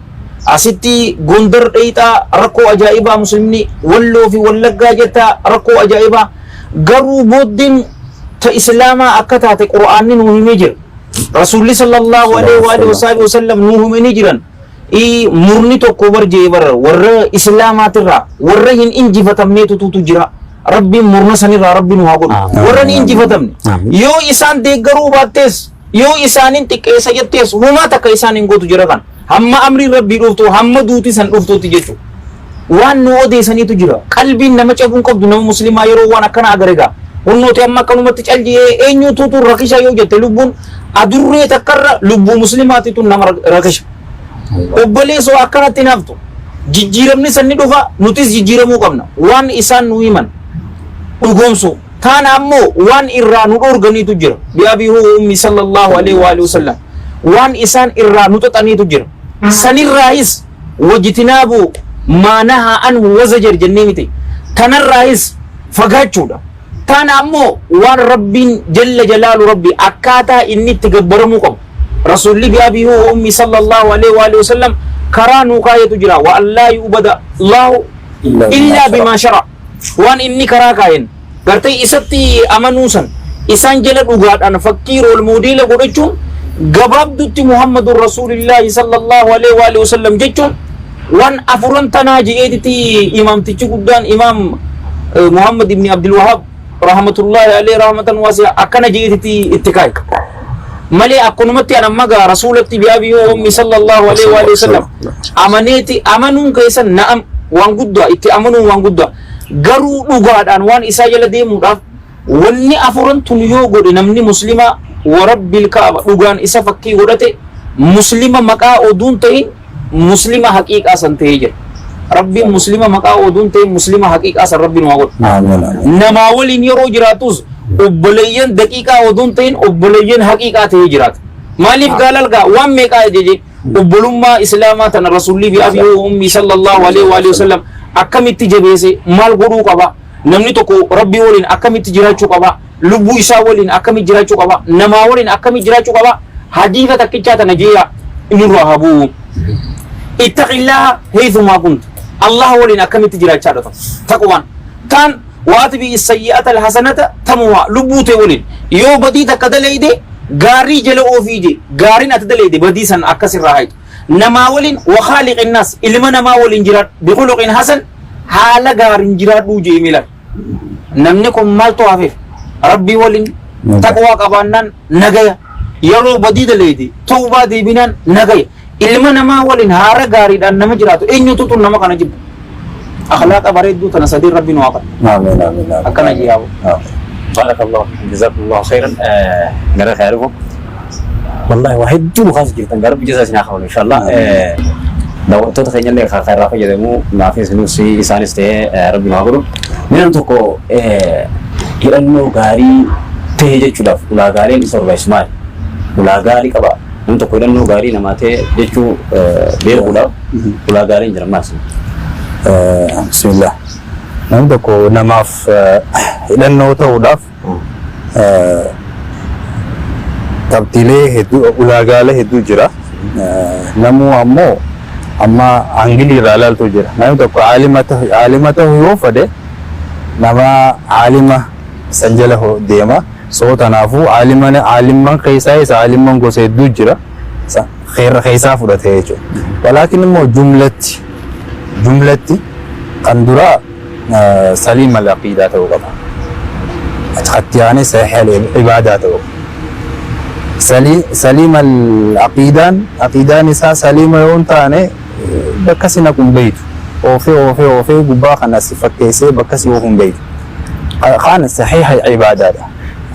Asitti Gondar dheeyxaa rakkoo ajaa'ibaa muslimni Walloo fi Wallaggaa jettaa rakkoo ajaa'ibaa garuu booddeen ta Islaamaa akka taate Qur'aanni nuu himee jira. Rasuulli sallallahu alaihi wa alihi wa sallam nuu himanii jiran. I murni tokko bar jee bar warra Islaamaatirraa warra hin injifatamneetutu jira. Rabbiin murna sanirraa Rabbi nu haa godhu. Warra hin injifatamne. Yoo isaan deeggaruu baattees yoo isaanin xiqqeessa jettees humaa takka isaan hin gootu jira kan. Hamma amriin Rabbii dhuftu hamma duuti san dhuftuutti jechuudha. Waan nu odeessaniitu jira. Qalbiin nama cabuun qabdu nama muslimaa yeroo waan akkana agare gaa. Hunnooti amma akkanumatti calji'ee eenyutuutu rakisha yoo jette lubbuun adurree takkarra lubbuu muslimaatitu nama rakisha. Obboleessoo akkanatti hin haftu. Jijjiiramni san ni dhufa nutis jijjiiramuu qabna. Waan isaan nu himan dhugoomsuu. Taana ammoo waan irraa nu dhoorganiitu jira. Bi'abii huwa ummi sallallahu alaihi wa alihi wasallam. Waan isaan irraa nu xaxaniitu jira. Sanirraayis wajtinaabu maa nahaa anhu wazajar jennee miti. Tanarraayis fagaachuudha. Taana ammoo waan Rabbiin jalla jalaalu Rabbi akkaataa inni itti gabbaramuu qabu. Rasuulli bi'abii huwa ummi sallallahu alaihi wa alihi wasallam karaa nuu kaayetu jira. Wa allaa yu'bada Allahu illaa bimaa shara. Waan inni karaa kaayen gartee isatti amanuu san isaan jala dhugaadhaan fakkii rool moodeela godhachuun gabaabdutti Muhammadun Rasuulillaahi sallallahu alaihi wa alihi wasallam jechuun waan afuran tanaa je'eetitti imaamtichi guddaan imaam Muhammad ibn Abdul Wahab rahmatullahi alaihi rahmatan wasi'a akkana je'eetitti itti kaaye. Malee akkanumatti an amma gaa rasuulatti bi'abii wa ummi sallallahu alaihi wa alihi wasallam amaneeti amanuun keessan na'am waan guddaa itti amanuun waan guddaa garuu dhugaadhaan waan isaa jala deemuudhaaf wanni afuran tun yoo godhe namni muslimaa wa rabbil kaaba dhugaan isa fakkii godhate muslima maqaa oduun ta'in muslima haqiiqaa san ta'ee jira. Rabbiin muslima maqaa oduun ta'in muslima haqiiqaa san rabbiin waa godhu. Namaa waliin yeroo jiraatus obboleeyyan daqiiqaa oduun ta'in obboleeyyan haqiiqaa ta'ee jiraata. Maaliif gaalal gaa waan meeqaa ajaje obbolummaa islaamaa tana rasuulli bi abii wa ummi sallallahu alaihi wa alihi wasallam akkamitti jabeesse maal godhuu qaba namni tokko rabbii waliin akkamitti jiraachuu qaba lubbuu isaa waliin akkamitti jiraachuu qaba namaa waliin akkamitti jiraachuu qaba hadiisa takkichaa tana jeeya nurraa haa bu'u. Ittaqillaha haythumaa kunta Allah waliin akkamitti jiraachaa dhata taqwaan taan waatbi sayyi'ata alhasanata tamuha lubbuu tee waliin yoo badii takka dalayde gaarii jala oofii je gaariin ati dalayde badii san akkas irraa haytu namaa waliin wakhaaliqin naas ilma namaa waliin jiraadhu bikhuluqin hasan haala gaariin jiraadhuu jee milan namni kun maaltu hafeef rabbii waliin taqwaa qabaannaan nagaya yeroo badii dalayde tawbaa deebinaan nagaya ilma namaa waliin haala gaariidhaan nama jiraatu eenyutu tun nama kana jibba akhlaaqa bareedduu tana sadiin rabbi nu haa qabu Amiin amiin amiin. akkana jiyaabu. Barakallahu fiikum jazakumullahu khairan gara khairukum. Wallahi waa hedduu nu kaasa jirtan gara biyya isin haa kafalu inshallah. Daawwattoota keenya illee kan irraa fayyadamu naafis nus isaanis ta'ee rabbi nu haa godhu. Namni tokko hidhannoo gaarii ta'e jechuudhaaf ulaagaaleen isa barbaachisu maali? Ulaagaalee qaba. Namni tokko hidhannoo gaarii namaa ta'e jechuu beekuudhaaf ulaagaaleen jiran maali? Bismillah. Namni tokko namaaf hidhannoo ta'uudhaaf qabxiilee hedduu ulaagaalee hedduu jira. Namuu ammoo amma angilii irraa ilaaltu jira. Namni tokko aalima ta'uu yoo fedhe nama aalima san jala deema. So tanaafuu aalimman keessaa isa aalimman gosa hedduu jira. Keessaa fudhate jechuudha. Walaakin immoo jumlatti kan duraa saliima al-aqiidaa ta'uu qaba. Itti aanee sahih al-ibaadaa ta'uu qaba. Saliima al-aqiidaan aqiidaan isaa saliima yoo hin taane bakka si naqu hin beeytu. Oofee oofee oofee gubbaa kana si fakkeessee bakka si oofu hin beeytu. Kaan sahih al-ibaadaadha.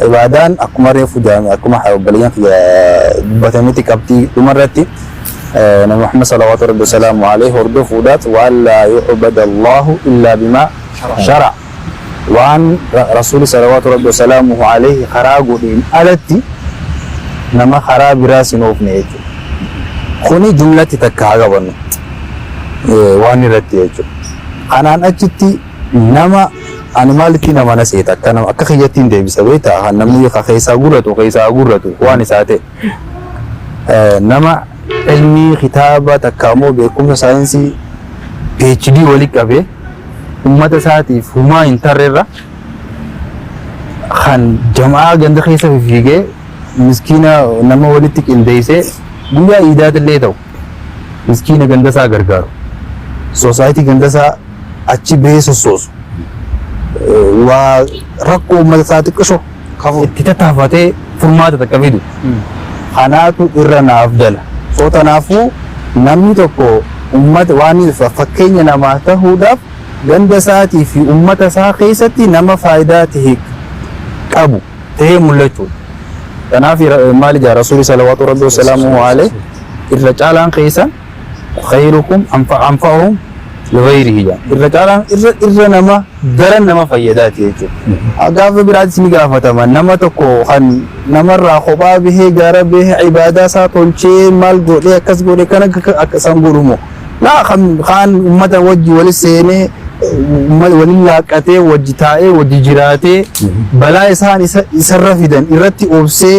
Ibaadaan akkuma reefu jaame akkuma obboleeyyan kiyya dubbatamiti qabxii dhumarratti Nabi Muhammad salawaatu rabbi wasalaamu alayhi hordofuudhaat waan laa yu'bada Allahu illaa bimaa shara waan rasuuli salawaatu rabbi wasalaamuhu alayhi karaa godheen alatti nama karaa biraa sin oofne jechuudha. Kuni jumlatti takka haa qabannu waan irratti jechuudha. Kanaan achitti nama ani maalitti nama na seeta akka nama akka kiyyattiin deebisa beektaa kan namni ka keessaa gurratu keessaa gurratu waan isaa ta'e. Nama ilmii kitaaba takka immoo beekumsa saayinsii PhD wali qabee ummata isaatiif humaa hin tarreerra kan jama'aa ganda keessa fiigee miskiina nama walitti qindeessee guyyaa iidaatillee ta'u miskiina ganda isaa gargaaru, society ganda isaa achi bahee sossoosu, waa rakkoo uummata isaa xiqqisho itti tattaafatee furmaata takka fidu kanaatu irra naaf dala. So tanaafuu namni tokko ummata waan fakkeenya namaa tahuudhaaf ganda isaatii fi ummata isaa keessatti nama faayidaa ta'e qabu ta'ee mul'achuudha. Kanaaf maali jaa Rasuuli salawaatu rabbi wasalaamuhu alayhi, irra caalaan keessan khayrukum anfa'uhum lighayrihi jaa. Irra caalaan irra nama daran nama fayyadaati jechuudha. Gaafa biraatis ni gaafatama. Nama tokko kan namarraa kophaa bahee, gaara bahee, ibaadaa isaa tolchee, maal godhee, akkas godhee, kan akka isaan godhumoo. Laa, kan ummata wajji wali seenee, waliin laaqqatee, wajji taa'ee, wajji jiraatee, balaa isaan isarra fidan irratti obsee,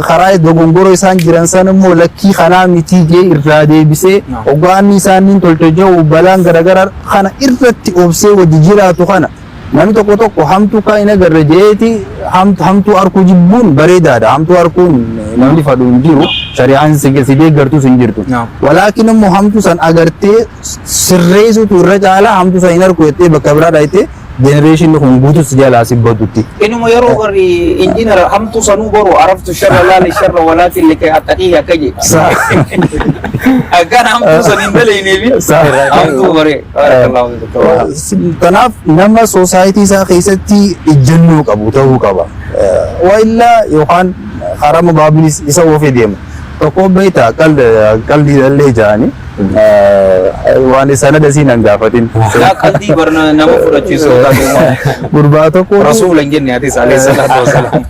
karaa dogongoroo isaan jiran san immoo lakkii kanaa mitii jee irraa deebisee, hoggaanni isaaniin tolche jiru balaan garaagaraa kana irratti obsee wajji jiraatu. Kana namni tokko tokko hamtuu kan hin agarre jeeti hamtuu arkuu jibbuun bareedaadha. Hamtuu arkuun namni fadhu hin jiru, shari'aan si deeggartus hin jirtu. Walaakin immoo hamtuu san agartee sirreessutu irra caalaa hamtuu san hin arku jettee bakka biraa dhayitee generationni kun guutus jalaa si badutti. Inuma yeroo garri injiinar hamtuu sanuu boru araftu sharra laali sharra walaakin likay attaqihi akka jedhe. Akkaan hamtuu san hin dalayneefi hamtuu bare. Barakallahu fiikum. Kanaaf nama society isaa keessatti ejjennoo qabu ta'uu qaba. Waa illaa yookaan harama baabilis isa oofee deema. Tokko beektaa, qalbii illee jaanii waan sanada siin hin gaafatin. Yaa qalbii barna nama fudhachiisu taate. Gurbaa tokko Rasuula hin jenne atis alayhi salaatu wasalaam.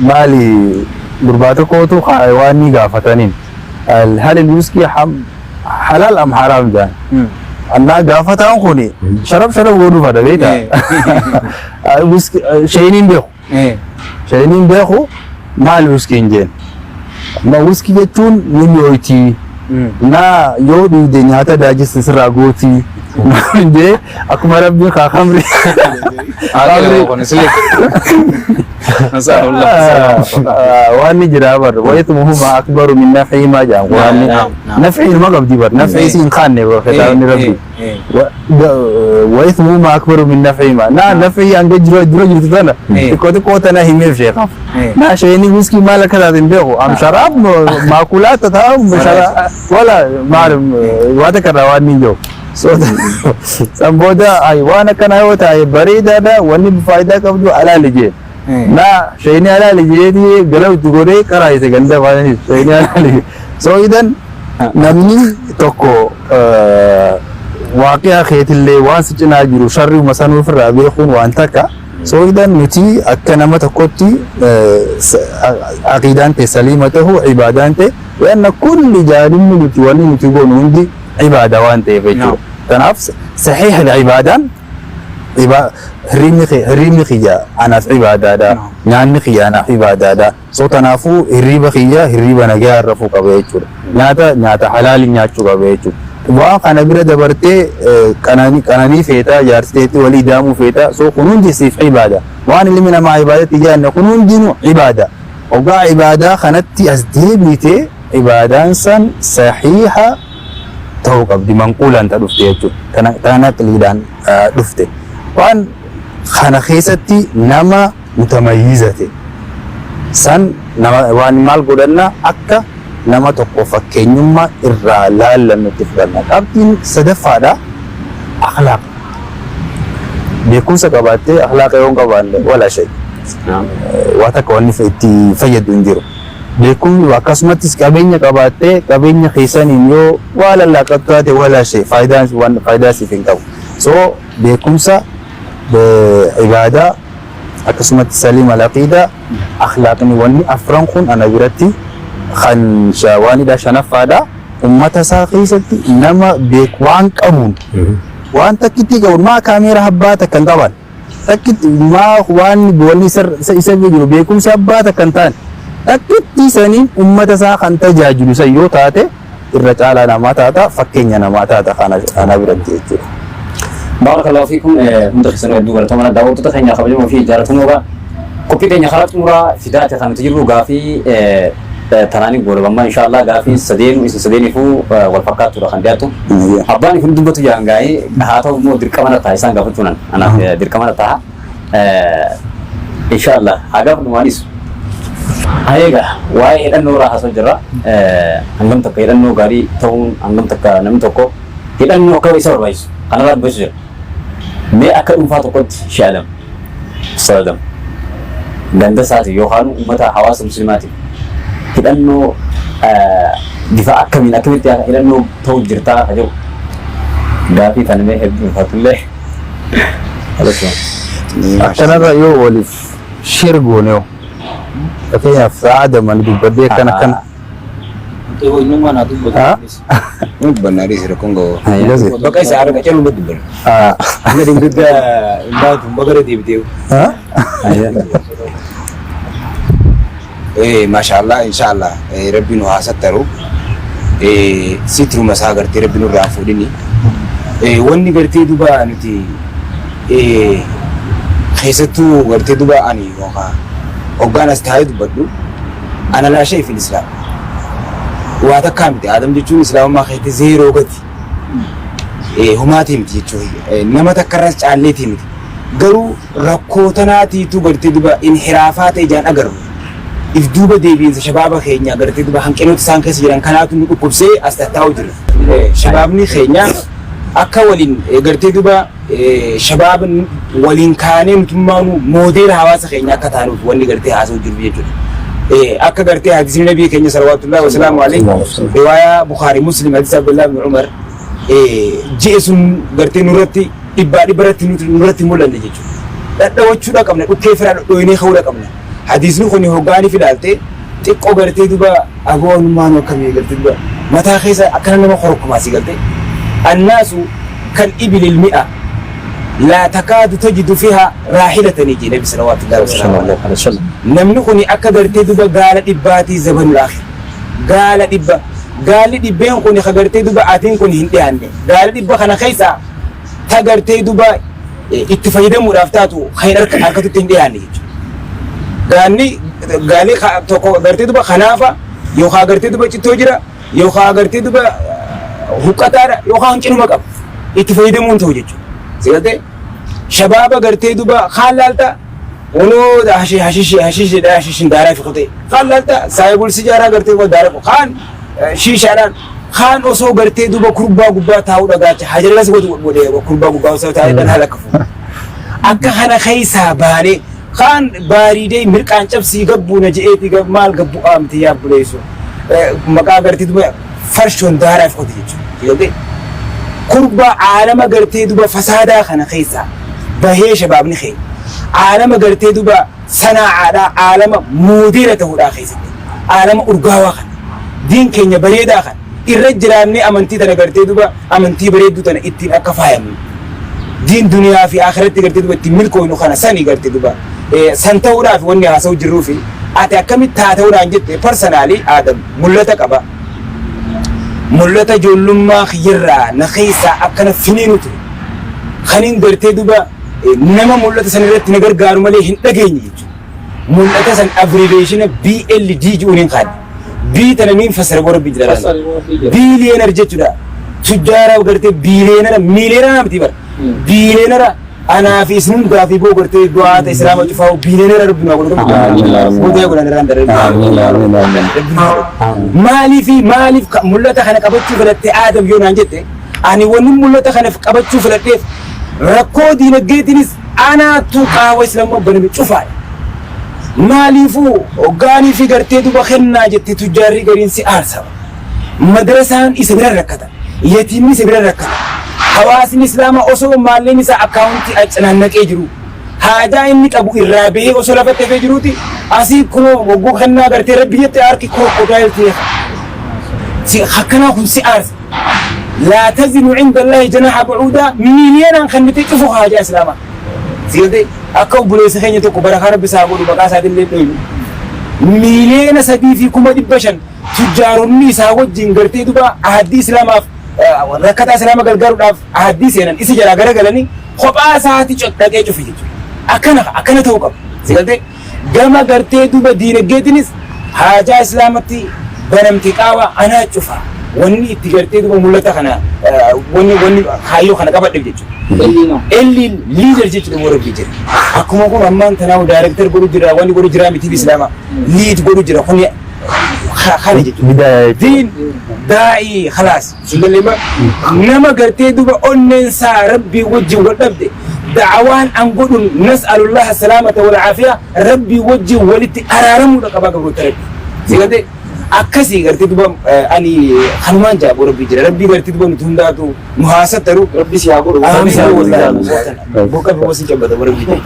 Maali, gurbaa tokkotu waan ni gaafataniin, hal الويسكي حلال أم حرام jaan. Annaa gaafataan kuni sharab sharab godhuu fada beektaa. Sheeniin beeku. Sheeniin beeku, maal wiskiin jeen. Amma wiskii jechuun ni mi'ooyti. Naa yoo dhugde nyaata daajista sirraa gooti. Jee akkuma rabbiin kaa khamri. Khamri. Waan ni jira bar وإثمهما أكبر من نفعهما jaan quraanni. Nafci ilma qabdi bar, nafci isii hin kaanne bar kitaabni rabbi. وإثمهما أكبر من نفعهما. Naa nafci hanga dura dura jirtu tana xiqqoo xiqqoo tana himeef sheekaaf. Naa sheeni wiskii maal akka taate hin beeku. Am sharaab maakulaat ta'a sharaab wala maal waa takka irraa waan ni jiru. San booda ay waan akkanaa yoo ta'e bareedaadha, wanni faayidaa qabdu alaali jee. Na sheeni alaali jeeti gara itti godhee karaa isa ganda baasanii sheeni alaali. So idan namni tokko waaqiyaa keetillee waan si cinaa jiru sharriuma sanuu ofirraa beekuun waan takka. So idan nuti akka nama tokkotti aqiidaan ta'e saliima ta'uu, ibaadaan ta'e, لأن كل jaanibni nuti wanni nuti goonu hundi ibaada waan ta'eef jechuudha. Kanaaf saxiix ibaadaan hirribni kiyya anaaf ibaadaadha. Nyaanni kiyya anaaf ibaadaadha. So kanaafuu hirriba kiyya hirriba nagaa rafuu qaba jechuudha. Nyaata nyaata halaalii nyaachuu qaba jechuudha. Waan kana bira dabartee qananii qananii feetaa jaarsiteetti walii daamuu feetaa, so kun hundi siif ibaada. Waan ilmi namaa ibaadatti jaanne kun hundinuu ibaada. Hoggaa ibaadaa kanatti as deebitee ibaadaan san saxiixa ta'uu qabdi, manquulaan ta dhufte jechuudha. Tana naqliidhaan dhufte. Waan kana keessatti nama mutamayyiza ta'e san nama waan maal godhanna, akka nama tokko fakkeenyummaa irraa laallannutti fudhanna. Qabxiin sadaffaadha, akhlaaq. Beekumsa qabaattee akhlaaqa yoo hin qabaanne wala shay. Waa takka wanni itti fayyadu hin jiru. Beekumsi akkasumattis qabeenya qabaattee qabeenya keessaniin yoo waa lallaaqattu taate wala shay, faayidaan waan faayidaa siif hin qabu. So beekumsa, ibaadaa, akkasumatti saliim al-aqiidaa, akhlaaqni, wanni afran kun ana biratti kan waanidha. Shanaffaadha, ummata isaa keessatti nama beek waan qabuun, waan takkitti qabuun, maa kaameera abbaa takka hin qaban takkitti, maa waan wanni isa isa jiru beekumsa abbaa takka hin taane. Takkittii saniin ummata isaa kan tajaajilu san yoo taate irra caalaa namaa taata, fakkeenya namaa taata kana biratti jechuudha. Baarakallahu fiikum hunda keessanuu hedduu galatoomaa. Daawwattoota keenya kabajamoo fi jaallatamoo egaa qophii teenya karaa xumuraa fidaate kan nuti jirru gaafii tanaanii goolabamma inshaallah gaafiin sadeenu isin sadeeniifuu wal fakkaattuudha kan dhiyaattu. Abbaan ifin dubbatu jaan gaa'ee haa ta'u immoo dirqama na ta'a isaan gaafachuunan anaaf dirqama na ta'a. Inshaallah haa gaafadhu maalis. Egaa waa'ee hidhannoo irraa haasa'u jirra. Hangam takka hidhannoo gaarii ta'uun hangam takka namni tokko hidhannoo akka isa barbaachisu kanarraa dubbachuu jira. Mee akka dhuunfaa tokkotti Shee Adam, Ustaaz Adam ganda isaatiin yookaan uummata hawaasa muslimaatiin hidhannoo bifa akkamiin akkamitti hidhannoo ta'u jirtaa ka jedhu gaafii tana mee hedduu ulfaatullee. Akkanarra yoo waliif share goone hoo? Fakkeenyaaf sa'a Adam ani dubbadhee akkana akkana. Ha? Dubbannaa dhiisi rakkoon ga'u. Gase. Bakka isa arga caluu dubbanna. Ah. Amma dingidda hin baatu bagara deebitee. Ha? Eh, mashallah, inshallah. Eh, Rabbi nu haa sattaru. Eh, sitruma isaa gartee Rabbi nurraa haa fuudhini. Eh, wanni gartee duba nuti eh, keessattuu gartee duba ani yookaan hoggaan as taa'ee dubbadhu ana laa shay fil islaam. Waa takkaa miti. Aadam jechuun islaamummaa keessatti zeeroo gati. Eh, humaatii miti jechuu kiyya. Eh, nama takkarras caalleetii miti. Garuu rakkoo tanaatiitu gartee duba inhiraafaa ta'e ijaan agarru. If duuba deebiinsa shabaaba keenya gartee duba hanqinoota isaan keessa jiran kanaatu nu dhukkubsee as tattaa'u jira. Shabaabni keenya akka waliin gartee duba shabaaba waliin kaanee nutummaanuu moodeela hawaasa keenya akka taanuuf wanni gartee haasa'u jiru jechuudha. Akka gartee hadiisni nabii keenya salawaatullahi wasalaamu alayhi riwaayaa Bukhari Muslim hadiisa Abdullah ibn Umar ji'e sun gartee nurratti dhibbaa dhibba irratti nurratti hin mul'anne jechuudha. Dhadhawachuudha qabna, dhukkee firaa dhodhooynee ka'uudha qabna. Hadiisni kun hoggaaniif ilaalte xiqqoo gartee duba aboo anummaan akkamii gartee duba mataa keessa akkana nama korokkumaa si galtee. Annaasu kal ibilil mi'a laa takaadu tajidu fiha raahilatanii jee nabi salawaatullahi wasalaamu alayhi. Namni kun akka gartee duba gaala dhibbaatii zabanul akhir. Gaala dhibba. Gaalli dhibbeen kun ka gartee duba atiin kun hin dhiyaanne. Gaala dhibba kana keessaa ta gartee duba itti fayyadamuudhaaf taatu kan hin harkatutti hin dhiyaanne jechuudha. Gaanni gaalii tokko gartee duba kanaafa yookaan gartee duba cittoo jira yookaan gartee duba huqqataadha yookaan hanqinuma qaba. Itti fayyadamuun ta'u jechuudha. Si galtee shabaaba gartee duba kaan laalta Unoo hashi hashishi hashishi dha hashishin daaraa fi kutee. Kaan laalta saayibul sijaaraa gartee duba daaraa kaan shiishaadhaan kaan osoo gartee duba kurbaa gubbaa taa'uu dhagaacha hajalas godhu godhee kurbaa gubbaa osoo taa'ee dhan haala kafu. Akka kana keessaa baanee kaan baariidee mirqaan cabsii gabbuu na je'eeti maal gabbuu aamti yaa buleessu. Maqaa gartee duba farshoon daaraa fi kute jechuudha. Kurbaa aalama gartee duba fasaadaa kana keessaa bahee shabaabni keenya aalama gartee duba sanaacaadhaa aalama moodeela ta'uudhaa keessatti aalama urgaawaa kana diin keenya bareedaa kana irra jiraannee amantii tana gartee duba amantii bareedduu tana ittiin akka faayamnu diin duniyaa fi akhiratti gartee duba ittiin milkooynu kana sani gartee duba san ta'uudhaaf wanni haasa'u jirruu fi ati akkamitti taata'uudhaan jette parsanaalii Aadam mul'ata qaba. Mul'ata ijoollummaa kiyyarraa na keessaa akkana finiinu ture. Kanin gartee duba nama mul'ata san irratti na gargaaru malee hin dhageenye jechuudha. Mul'ata san abbreviation BLD jedhuun hin kaanne. B tana niin fassara boo rabbi jira. Billionaire jechuudha. Tujjaara gartee billionaire millionaire miti bara. Billionaire anaa fi isin hundaa fi boo gartee du'aata islaama cufaa billionaire rabbi naa godhu. Booda godhan irraan darbe. Maaliif maaliif mul'ata kana qabachuu filatte Aadam yoo naan jette ani wanni mul'ata kana qabachuu filadheef rakkoo diinagdeetiinis anaatu qaawa islaamaa baname cufaadha. Maaliifuu hoggaanii fi gartee duba kennaa jette tujjaarri gariin si aarsa. Madrasaan isa bira rakkata. Yatiimni isa bira rakkata. Hawaasni islaamaa osoo maalleen isaa akkaawuntii acanaannaqee jiru. Haajaa inni qabu irraa bahee osoo lafatti hafee jiruuti asii kunoo hogguu kennaa gartee rabbi jette harki crocodile ta'e. Si akkanaa kun si aarsa. Laa tazinu cinda Allaahi janaaha bu'uudaa miiliyoonaan kennitee cufu haajaa islaamaa. Si galtee akka obboleessa keenya tokko barakaa rabbi isaa godhu maqaa isaatiin illee dhoynu. 3,500,000 tujjaaronni isaa wajjin gartee duba ahaddii islaamaaf rakkataa islaama gargaaruudhaaf ahaddii seenan isa jalaa garagalanii kophaa isaati dhaqee cufe jechuudha. Akkana akkana ta'uu qaba. Si galtee gama gartee duba diinagdeetinis haajaa islaamatti banamte qaawa anaa cufa. Wanni itti gartee duba mul'ata kana wanni wanni kaayyoo kana qabadheef jechuudha. Elli leader jechuudha warra biyya jira. Akkuma kun ammaan tanaa director godhu jira wanni godhu jira miti islaama lead godhu jira kuni kana jechuudha. Bidaaya jechuudha. Diin daa'ii khalaas. Sunillee nama gartee duba onneen isaa rabbii wajjin wal dhabde da'awaan an godhun nas'alullaha salaamata wal aafiyaa rabbii wajjin walitti araaramuudha qabaa gabroota rabbii. Si gartee akkasii gartee duba ani kanumaan jaabu rabbii jira rabbii gartee duba nuti hundaatu nu haasattaru Rabbi si haa godhu. Amiin wallahi boqa fi wasi jabbata rabbii jira.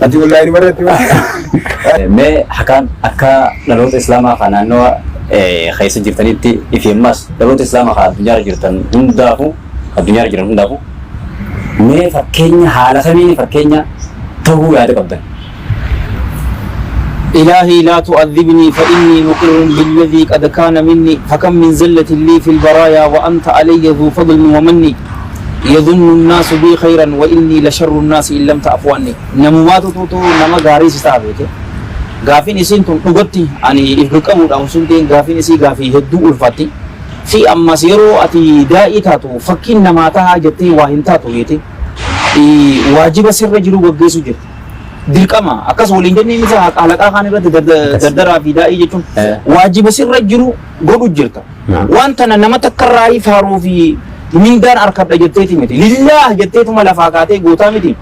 Ati wallahi ni marratti. Mee hakaan akka dhaloota islaamaa kan naannoo keessa jirtanitti ifi ammas dhaloota islaamaa kan addunyaarra jirtan hundaafuu addunyaarra jiran hundaafuu mee fakkeenya haala kamiin fakkeenya ta'uu yaada qabdan. إلهي لا تؤذبني فإني مقر بالذي قد كان مني فكم من زلة لي في البرايا وأنت علي ذو فضل ومني يظن الناس بي خيرا وإني لشر الناس إن لم تعفو عني. نموات توتو نما غاري ستابيته gaafin isin tun dhugatti ani if qabuudhaan sun ta'in gaafin isii gaafii hedduu ulfaatti fi ammas yeroo ati daa'ii taatu fakkiin namaa tahaa jettee waa hin taatu jeete waajiba sirra jiru gaggeessu jirti. Dirqama akkas waliin jennee misa halaqaa kaan irratti dardaraa fi daa'ii jechuun waajiba sirra jiru godhu jirta. Waan tana nama takkarraa faaruu fi mindaan harkadha jetteeti miti. Lillaah jetteetuma lafaa kaatee gootaa miti.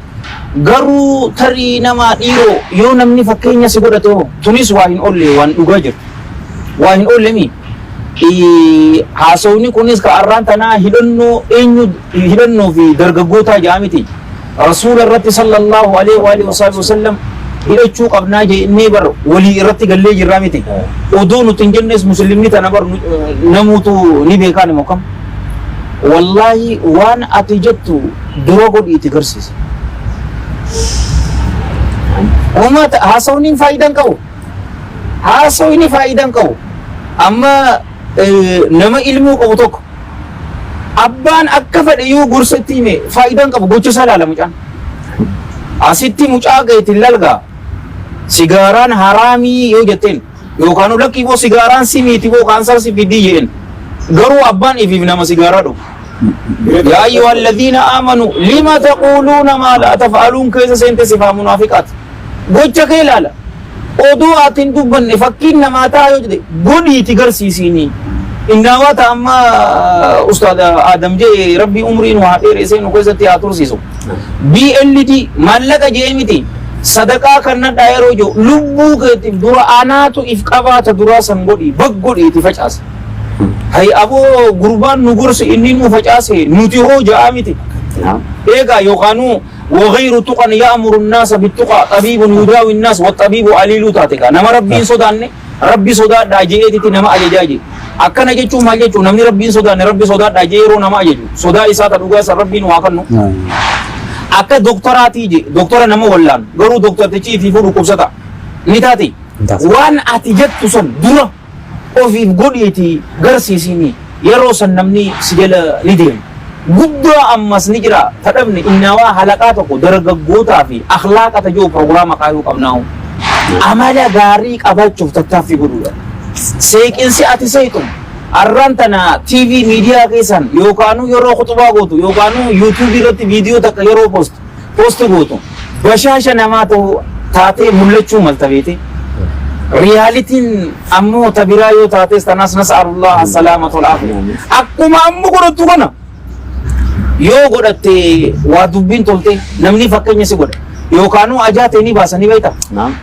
Garuu tarii nama dhiiroo yoo namni fakkeenya si godhate hoo tunis waa hin oolle waan dhugaa jirtu. Waa hin oolle mi. Haasawni kunis ka arraan tanaa hidhannoo eenyu hidhannoo fi dargaggootaa ja'a miti. Rasuula irratti sallallahu alaihi wa alihi wasallam hidhachuu qabnaa jennee bar walii irratti gallee jirraa miti. Odoo nuti hin jennes muslimni tana bar namuutu ni beekaan immoo kam. Wallaahi waan ati jettu dura godhiiti garsiisa. Uummata haasawni faayidaa hin qabu. Haasawni faayidaa hin qabu. Amma nama ilmuu qabu tokko abbaan akka fedhe yoo gorsa itti hime faayidaa hin qabu gocha isaa ilaala mucaan. Asitti mucaa gaheetiin lalgaa sigaaraan haraamii yoo jetteen yookaan lakkii boo sigaaraan simiiti boo kaansar si fidii jedheen garuu abbaan ifiif nama sigaaraa dhugu. يا أيها الذين آمنوا لما تقولون ما لا تفعلون كيف سنت صفة منافقات gocha kee ilaala oduu ati hin dubbanne fakkiin namaa ta'a yoo jedhe godhiiti garsiisiini innaawaa amma ustaad Adam jee rabbi umrii nu haa dheeresee nu keessatti haa tursiisu BLD maallaqa jee miti sadaqaa kan nadhaa yeroo jiru lubbuu keetiif dura anaatu if qabaata duraa san godhi bag godhiiti facaasa. Hay aboo gurbaan nu gorse inni nu facaase nuti hoo ja'a miti. Eegaa yookaanuu وغير تقى يأمر الناس بالتقى طبيب يداوي الناس والطبيب عليل تاتيكا نما ربي صداني ربي صداد جيتي نما أججاجي akkana jechuun maal jechuun namni rabbiin sodaanne rabbi sodaadhaa jee yeroo nama ajaju sodaa isaa ta dhugaa san rabbiin waa kennu akka doktoraatii je doktora nama wallaan garuu doktortichi ifiifuu dhukkubsata ni taati waan ati jettu san dura ofiif godhiiti garsiisini yeroo san namni si jala ni deema. Guddaa ammas ni jira tadhabne innaawaa halaqaa tokko dargaggootaa fi akhlaaqa tajoo proogiraama kaayuu qabnaahu. Amala gaarii qabaachuuf tattaaffii godhuudha. Seeqinsi ati seequ arraan tana TV miidiyaa keessan yookaanuu yeroo khutubaa gootu yookaanuu yuutuubii irratti viidiyoo takka yeroo post gootu bashaasha namaa ta'u taatee mul'achuu malta beete. Riyaalitiin ammoo ta biraa yoo taates tanaas nas'alullah salaamata wal aafiya. Akkuma amma godhattu kana yoo godhatte waa dubbiin tolte namni fakkeenya si godha. Yookaanuu ajaa ta'e ni baasa ni beekta.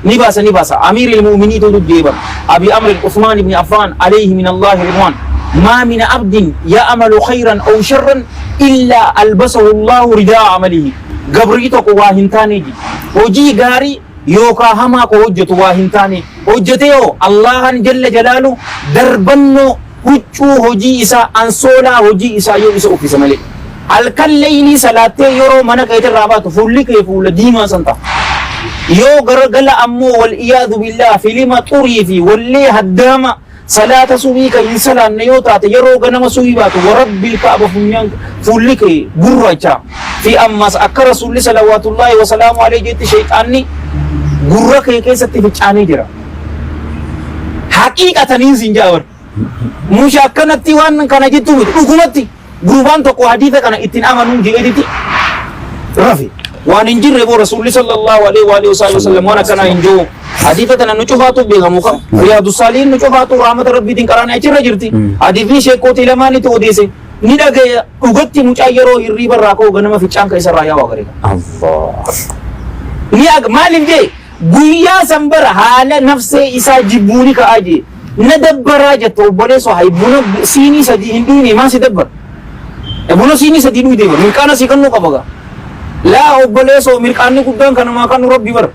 Ni baasa ni baasa. Amiir il-mu'minii tu deeban. Abi Amr Uthman ibn Affan alayhi min Allah ridwan. ما من عبد يعمل خيرا أو شرا إلا ألبسه الله رداء عمله. قبري tokko waa hin taane ji. Hojii gaarii yookaan hamaa ko hojjetu waa hin taane hojjete yoo Allahan jalla jalaalu darbannoo huccuu hojii isaa ansoolaa hojii isaa yoo isa uffisa malee. Halkan leeylii salaattee yeroo mana keetirraa baatu fuulli kee fuula diimaa san ta'a. Yoo garagala ammoo wal iyaadu billaah filima xurii fi wallee haddaama salaata subii kan hin salaanne yoo taate, yeroo ganama subii baatu, wa rabbil kaaba, funyaan fuulli kee gurraacha fi ammas akka Rasuulli salawaatullaahi wasalaamu alayhi jetti shayxaanni gurra kee keessatti fincaanee jira. Haqiiqataniin siin jaa bar. Musha akkanatti waan kana jettuu miti, dhugumatti gurbaan tokko hadiisa kana ittiin amanuun je'eetiti rafe. Waan hin jirre boo, Rasuulli sallallahu alaihi wa alihi wasallam waan akkanaa hin jiru. Hadiisa tana nu cufaatu beekamu kam Riyaadu Saalihin nu cufaatu rahmata Rabbiitiin qaraane achirra jirti. Hadiisni sheekootii lamaanitti odeesse ni dhagaya. Dhugatti mucaa yeroo hirriiba irraa ka'u ganama ficcaan ka isarraa yaa'u agaree. Allah. Ni ag maaliif jee guyyaa san bara haala nafsee isaa jibbuuni ka'aa jee na dabbaraa jette. Obboleessoo, hay buna siinii 3 hin dhuyne, maa si dabbara? Buna siinii 3 dhuyde bara mirqaana sii kannuu qaba gaa. Laa obboleessoo, mirqaanni guddaan kanamaa kanu Rabbi bara.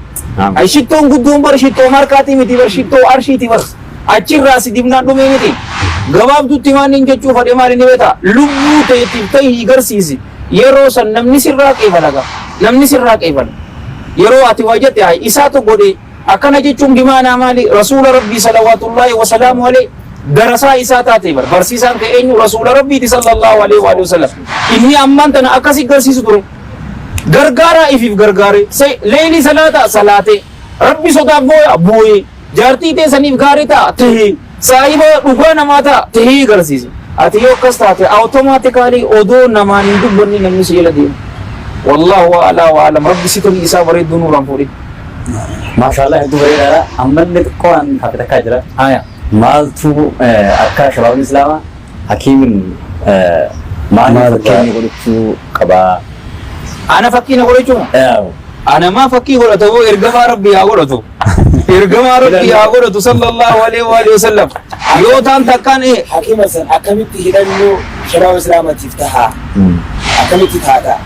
Ay shittoon guddoon bara shittoo markaatii miti bar, shittoo arshiiti bar. Achirraa si dibnaan dhumee miti. Gabaabdutti waan hin jechuu fadhe maali ni beektaa? Lubbuu teetiif ta'ii garsiisi. Yeroo san namni sirraa qeebala gaa. Namni sirraa qeebala. Yeroo ati waa jette, hay isaatu godhe akkana jechuun bimaanaa maali? Rasuula Rabbii salawaatullaahi wasalaamu alayhi darasaa isaa taate bar. Barsiisaan kee eenyu? Rasuula Rabbiiti sallallahu alaihi wa sallam. Inni ammaan tana akkasi garsiisu ture. Gargaaraa ifiif gargaare. Leelii salaata salaate. Rabbi sodaaf booya booyee. Jaartii tee saniif gaarii ta'a tahee. Saahiba dhugaa namaa ta'a tahee garsiise. Ati yoo akkas taate automatically odoo namaan hin dubbanne namni si jala deema. Wallaahu a'laa wa a'lam. Rabbi sitrii isaa bareedduu nurraan fuudhin. Maashaallah, hedduu bareedaadha. Ammallee xiqqoo waan hafe takkaa jira. Haya. Maaltu akka shabaabni Islaamaa hakiimin maaliif Maal fakkeenya godhachuu qabaa? Ana fakkii na godhachuu? Ana maa fakkii godhata moo? Ergamaa Rabbii haa godhatu. Ergamaa Rabbii haa godhatu sallallahu alaihi wa alihi wasallam. Yoo taan takkaan Hakima san akkamitti hidhannoo shabaaba Islaamatiif tahaa? Akkamitti taataa?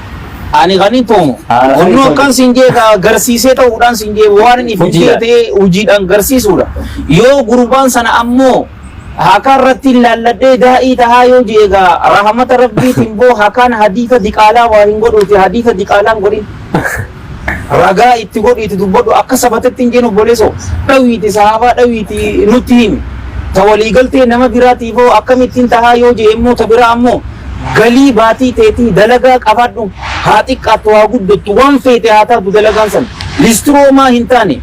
Ani kan hin toomu. Haala Onnoo kan akkan siin jee ka garsiisee ta'uudhaan siin jee waan inni fi Hojiidhaan. ta'ee hojiidhaan garsiisuudha. Yoo gurbaan sana ammoo hakaa irratti laalladhee daa'ii tahaa yoo jee, egaa rahmata Rabbiitiin boo hakaan hadiisa diqaalaa waa hin godhuuti, hadiisa diqaalaan godhin. Ragaa itti godhiiti dubbadhu. Akka sabatetti hin jeen obboleessoo, dhawiiti sahaabaa dhawiiti nutti himi. Ta waliigaltee nama biraatiif hoo akkamittiin tahaa yoo jee immoo, ta biraa ammoo galii baatii teetii dalagaa qabaadhu, haa xiqqaattu haa guddattu, waan feete haa taatu, dalagaan san listiroo maa hin taane,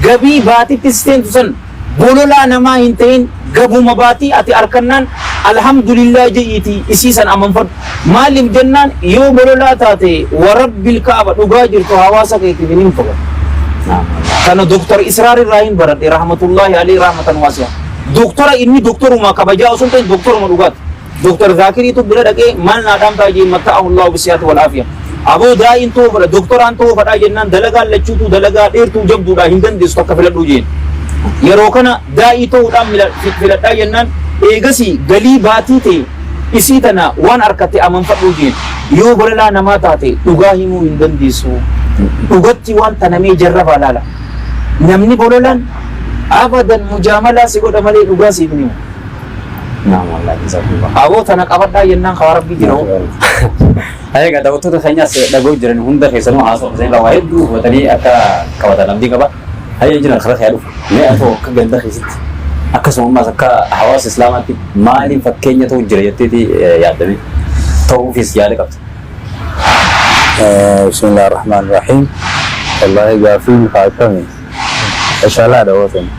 gabii baatitti seentu san bololaa namaa hin ta'in, gabuma baatii ati arkannaan alhamdulillah je'iiti isii san amanfadhu. Maaliif jennaan, yoo bololaa taate, wa rabbil kaaba, dhugaa jirtu hawaasa keetiif hin himtu. Kana Doktar Israar irraa hin baradhe, rahmatullahi alayhi rahmatan waasi'a. Doktora inni doktoruma kabajaa osoo hin ta'in doktoruma dhugaati. Doktar Zaakiriitu bira dhaqee maal naa dhaamtaa jee, matta'ahu Allahu bisiyaati wal aafiya. Aboo, daa'iin ta'uu fedha, doktoraan ta'uu fedhaa jennaan, dalagaan lachuutuu dalagaa dheertuu jabduudha, hin dandeessu, takka filadhuu jeen. Yeroo kana daa'ii ta'uudhaan filadhaa jennaan, eegasii galii baatii ta'e isii tana waan harkatte amanfadhuu jeen. Yoo balalaa namaa taate dhugaa himuu hin dandeessu. Dhugatti waan tanamee jarrabaa laala. Namni bololaan abadan mujaamalaa si godha malee dhugaa siif hin himu. Naam, wallahi, jazakumullah. Aboo, tana qabadhaa jennaan kaa Rabbii jira hoo. Egaa daawwattoota keenyas dhaga'uu jiran hunda keessanuu haasoo keessan waa hedduu hubatanii akka qabatan abdii qaba. Hayyee, jiran karaa kee dhufu. Mee atoo akka ganda keessatti akkasuma ammas akka hawaasa Islaamaatti maaliin fakkeenya ta'u jira jetteeti yaaddame ta'uufis yaada qabda? Bismillah ar-Rahman ar-Rahim. Wallahi gaafiin haa akkami. Shalaadha wootan.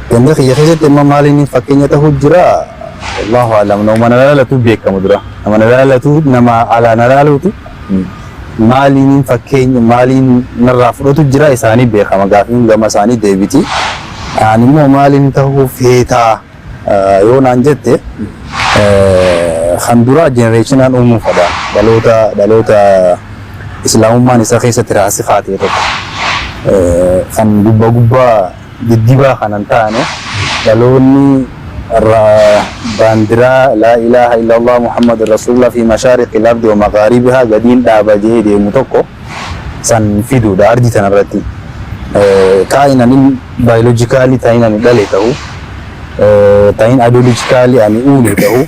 Ganda kiyya keessatti immoo maaliin fakkeenya ta'uu jira? Allahu alam. Nama na laalatu beekamu dura. Nama na laalatu, nama alaa na laaluuti. Maaliin fakkeenya maaliin narraa fudhatu jira isaanii beekama, gaafiin gama isaanii deebiti. Ani immoo maaliin ta'uu feetaa yoo naan jette, kan dura generationaan uumuu fedha. Dhaloota Islaamummaan isa keessatti raasikaa ta'e tokko, kan gubbaa gubbaa diddibaa kanan taane, dhaloonni baandiraa laa ilaaha illallah Muhammad rasulullah fi mashaariqil ardi wa maghaaribihaa gadiin dhaaba jedhee deemu tokko san fiduudha ardi tanarratti. Kaa'inan biologically ta'in ani dhale ta'u, ta'in ideologically ani uume ta'u,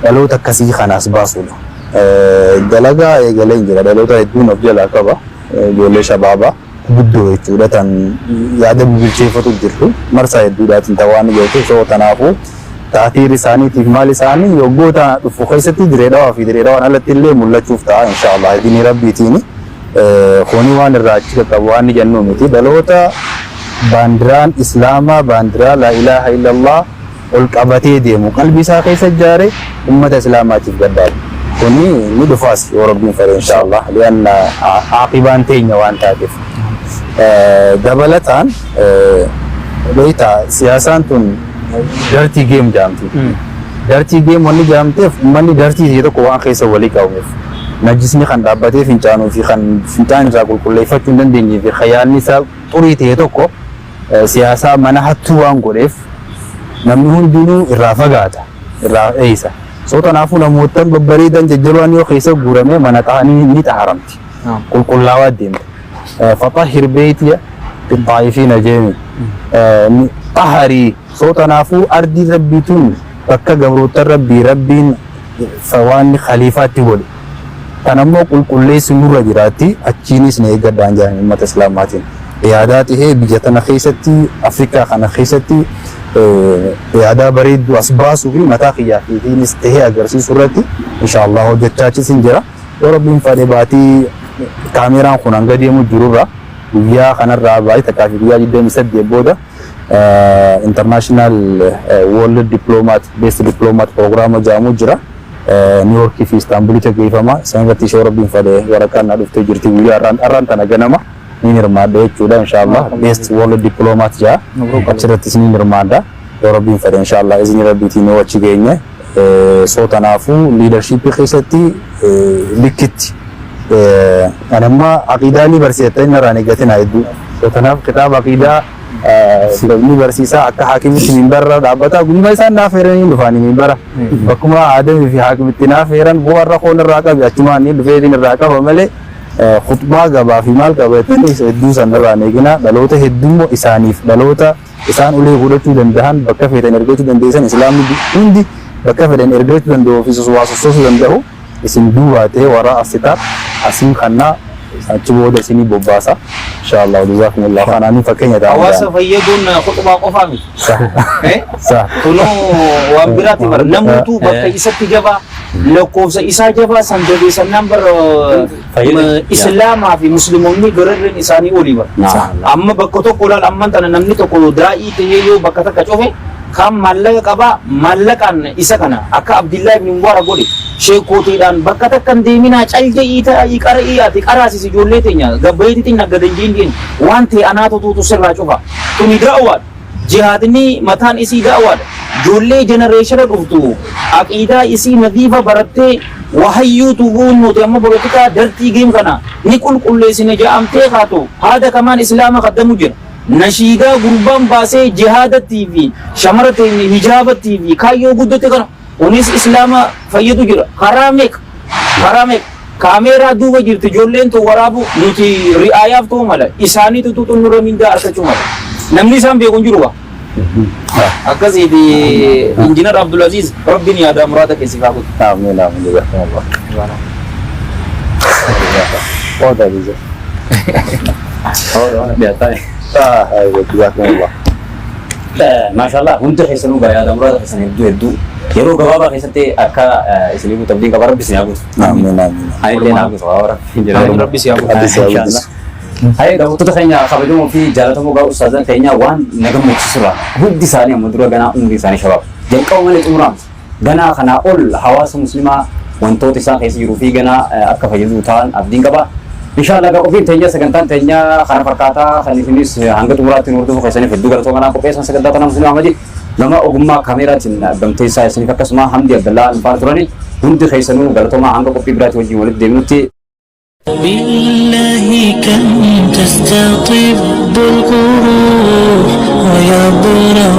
dhaloota akkasii kanaas baasuudha. Dalagaa eegalee hin jira. Dhaloota hedduun of jalaa qaba. Ijoollee shabaabaa guddoo jechuudha tan yaada bibilcheeffatu jirtu. Marsaa hedduudhaatiin ta'uu waan jirtu. So tanaafuu taatiir isaaniitiif maal isaanii waggoota dhufu keessatti Diree Dhawaa fi Diree Dhawaan alatti illee mul'achuuf ta'a inshaallah idinii rabbiitiin. Kuni waan irraa achi qaqqabu waan ni jennu miti. Dhaloota baandiraan Islaamaa baandiraa laa ilaaha illallah ol qabatee deemu qalbii isaa keessa ijaare ummata Islaamaatiif gaddaadha. Kuni ni dhufaas yoo Rabbiin fedhe inshaallah li'anna aaqibaan teenya waan taateef. Dabalataan beektaa siyaasaan tun dirty game jaamti. Dirty game wanni jaamteef ummanni dirty ta'e tokko waan keessa walii qabameef. Najisni kan dhaabbatee fincaanuu fi kan fincaan irraa qulqulleeffachuu hin dandeenyee fi kan yaadni isaa xurii ta'e tokko siyaasaa mana hattuu waan godheef namni hundinuu irraa fagaata, irraa dheeysa. So kanaafuu namootan babbareedan jajjabaan yoo keessa guurame mana xaanii ni xaharamti. Qulqullaawaa deemta. Faxahhir beeytiya bixxaa'ifiina jeemi. Xaharii. So kanaafuu ardii rabbii tun bakka gabroottan rabbii rabbiin waan khaliifaatti godhe. Kan ammoo qulqulleessu nurra jiraatti achiinis na eeggadhaan jedhan uummata Islaamaatiin. Yaadaa tahee biyya tana keessatti Afrikaa kana keessatti yaadaa bareedduu as baasuu fi mataa kiyyaa fiitiinis tahee agarsiisuu irratti inshaallah hojjechaachis hin jira. Yoo rabbiin fedhe baatii kaameeraan kun hanga deemu jirurra guyyaa kanarraa baatii takkaa fi guyyaa 28 booda international world diplomat best diplomat program jedhamu jira. New York fi Istanbulitti gaggeeffama. Isaan irratti ishee rabbiin fedhe waraqaan na dhuftee jirti guyyaa har'aan tana ganama ni hirmaadha jechuudha inshaallah. Best world diplomat jaa achirrattis ni hirmaadha. Yoo rabbiin fedhe inshaallah izni rabbiitiin yoo achi geenye. So tanaafuu leadership keessatti likkitti ani amma aqiidaa ni barsiisa inni irraan eeggatina hedduu. So tanaaf kitaaba aqiidaa ni barsiisa akka haakimitti minbarra dhaabbata guyyaa isaan naaf heeranii dhufaanii minbara. Bakkuma aadamii fi haakimitti naaf heeran bu'aa koon irraa qabi achumaan ni dhufeetiin irraa qaba malee khutbaa gabaa fi maal qabatanii hedduu san irraan eegina dhaloota hedduu isaaniif dhaloota isaan ulee fudhachuu danda'an bakka fedhan ergachuu dandeessan islaamni hundi bakka fedhan ergachuu danda'u fi waa sossoosuu danda'u isin duubaa ta'e warra asitaar asiin kannaa achi booda isinii bobbaasa inshaallah jazakumullah kanaanii fakkeenya ta'an. Hawaasa fayyaduun khutbaa qofaa miti. Sa. Kunoo waan biraati bara namoota bakka isatti jabaa lakkoofsa isaa jabaa san jabeessannaan bara islaamaa fi musliimoonni gararreen isaanii olii bara. Amma bakka tokko laal amman tana namni tokko daa'ii ta'ee yoo bakka takka cufe kan maallaqa qabaa maallaqaan isa kana akka Abdillaa ibn Mubarak godhe sheekootiidhaan bakka takka hin deeminaa cal jedhii taa'ii qara'ii ati qaraasisi ijoollee teenya gabbayeetiitiin naggadan jiin waan ta'e anaatu tuutu sirraa cufa. Tuni da'waadha. Jihaadni mataan isii da'waadha. Ijoollee generation dhuftu aqiidaa isii nadiifa barattee wahayyuu tubuun nuti amma polotikaa dirty game kana ni qulqulleessine ja'amtee kaatu haada kamaan islaama kaddamu jira. Nashiidaa gurbaan baasee jihaadattii fi shamara teenya hijaabattii fi kaayyoo guddate kana kunis islaama fayyadu jira. Karaa meeqa? Karaa meeqa? Kaameeraa duuba jirti ijoolleen tun waraabu nuti ri'aayaaf ta'uu mala isaaniitu tuxuun nurra mindaa argachuu mala. Namni isaan beeku hin jiru waa. Akkasiiti Injiinar Abdulaziz Rabbiin yaada muraada keessi haa guutu. Amiin amiin jazakumullah. Oda bize. Ah, jazakumullah. Maashaallah hundi keessanuu gaa yaada muraada keessan hedduu hedduu yeroo gabaabaa keessatti akka isinii guutu abdiin qaba rabbi isin haa guutu. Amiin amiin. Ani illee naa guutu waa rabbi jira. Amiin rabbi si haa guutu. Rabbi si haa guutu. Hayya daawwattoota keenya kabajamoo fi jaallatamoo gaa ustaazan keenya waan na gammachiisurra hundi isaanii amma dura ganaa umrii isaanii shabaab jalqaba malee xumuraam ganaa kanaa ol hawaasa muslimaa wantoota isaan keessa jiruu fi ganaa akka fayyadu ta'an abdiin qaba. Inshallah gaa qophiin teenya sagantaan teenya kana fakkaataa kan isinis hanga xumuraatti nu hordofuu keessaniif hedduu galatoomaa qopheessan sagantaa tanaa Musliim Ahmadi gama ogummaa kaameeraatiin gamteessaa isiniif akkasuma Hamdi Abdallaa nu faana turani hundi keessanuu galatoomaa hanga qophii biraatti wajjin walitti deebinutti. بالله كم تستطب القروح ويبرأ.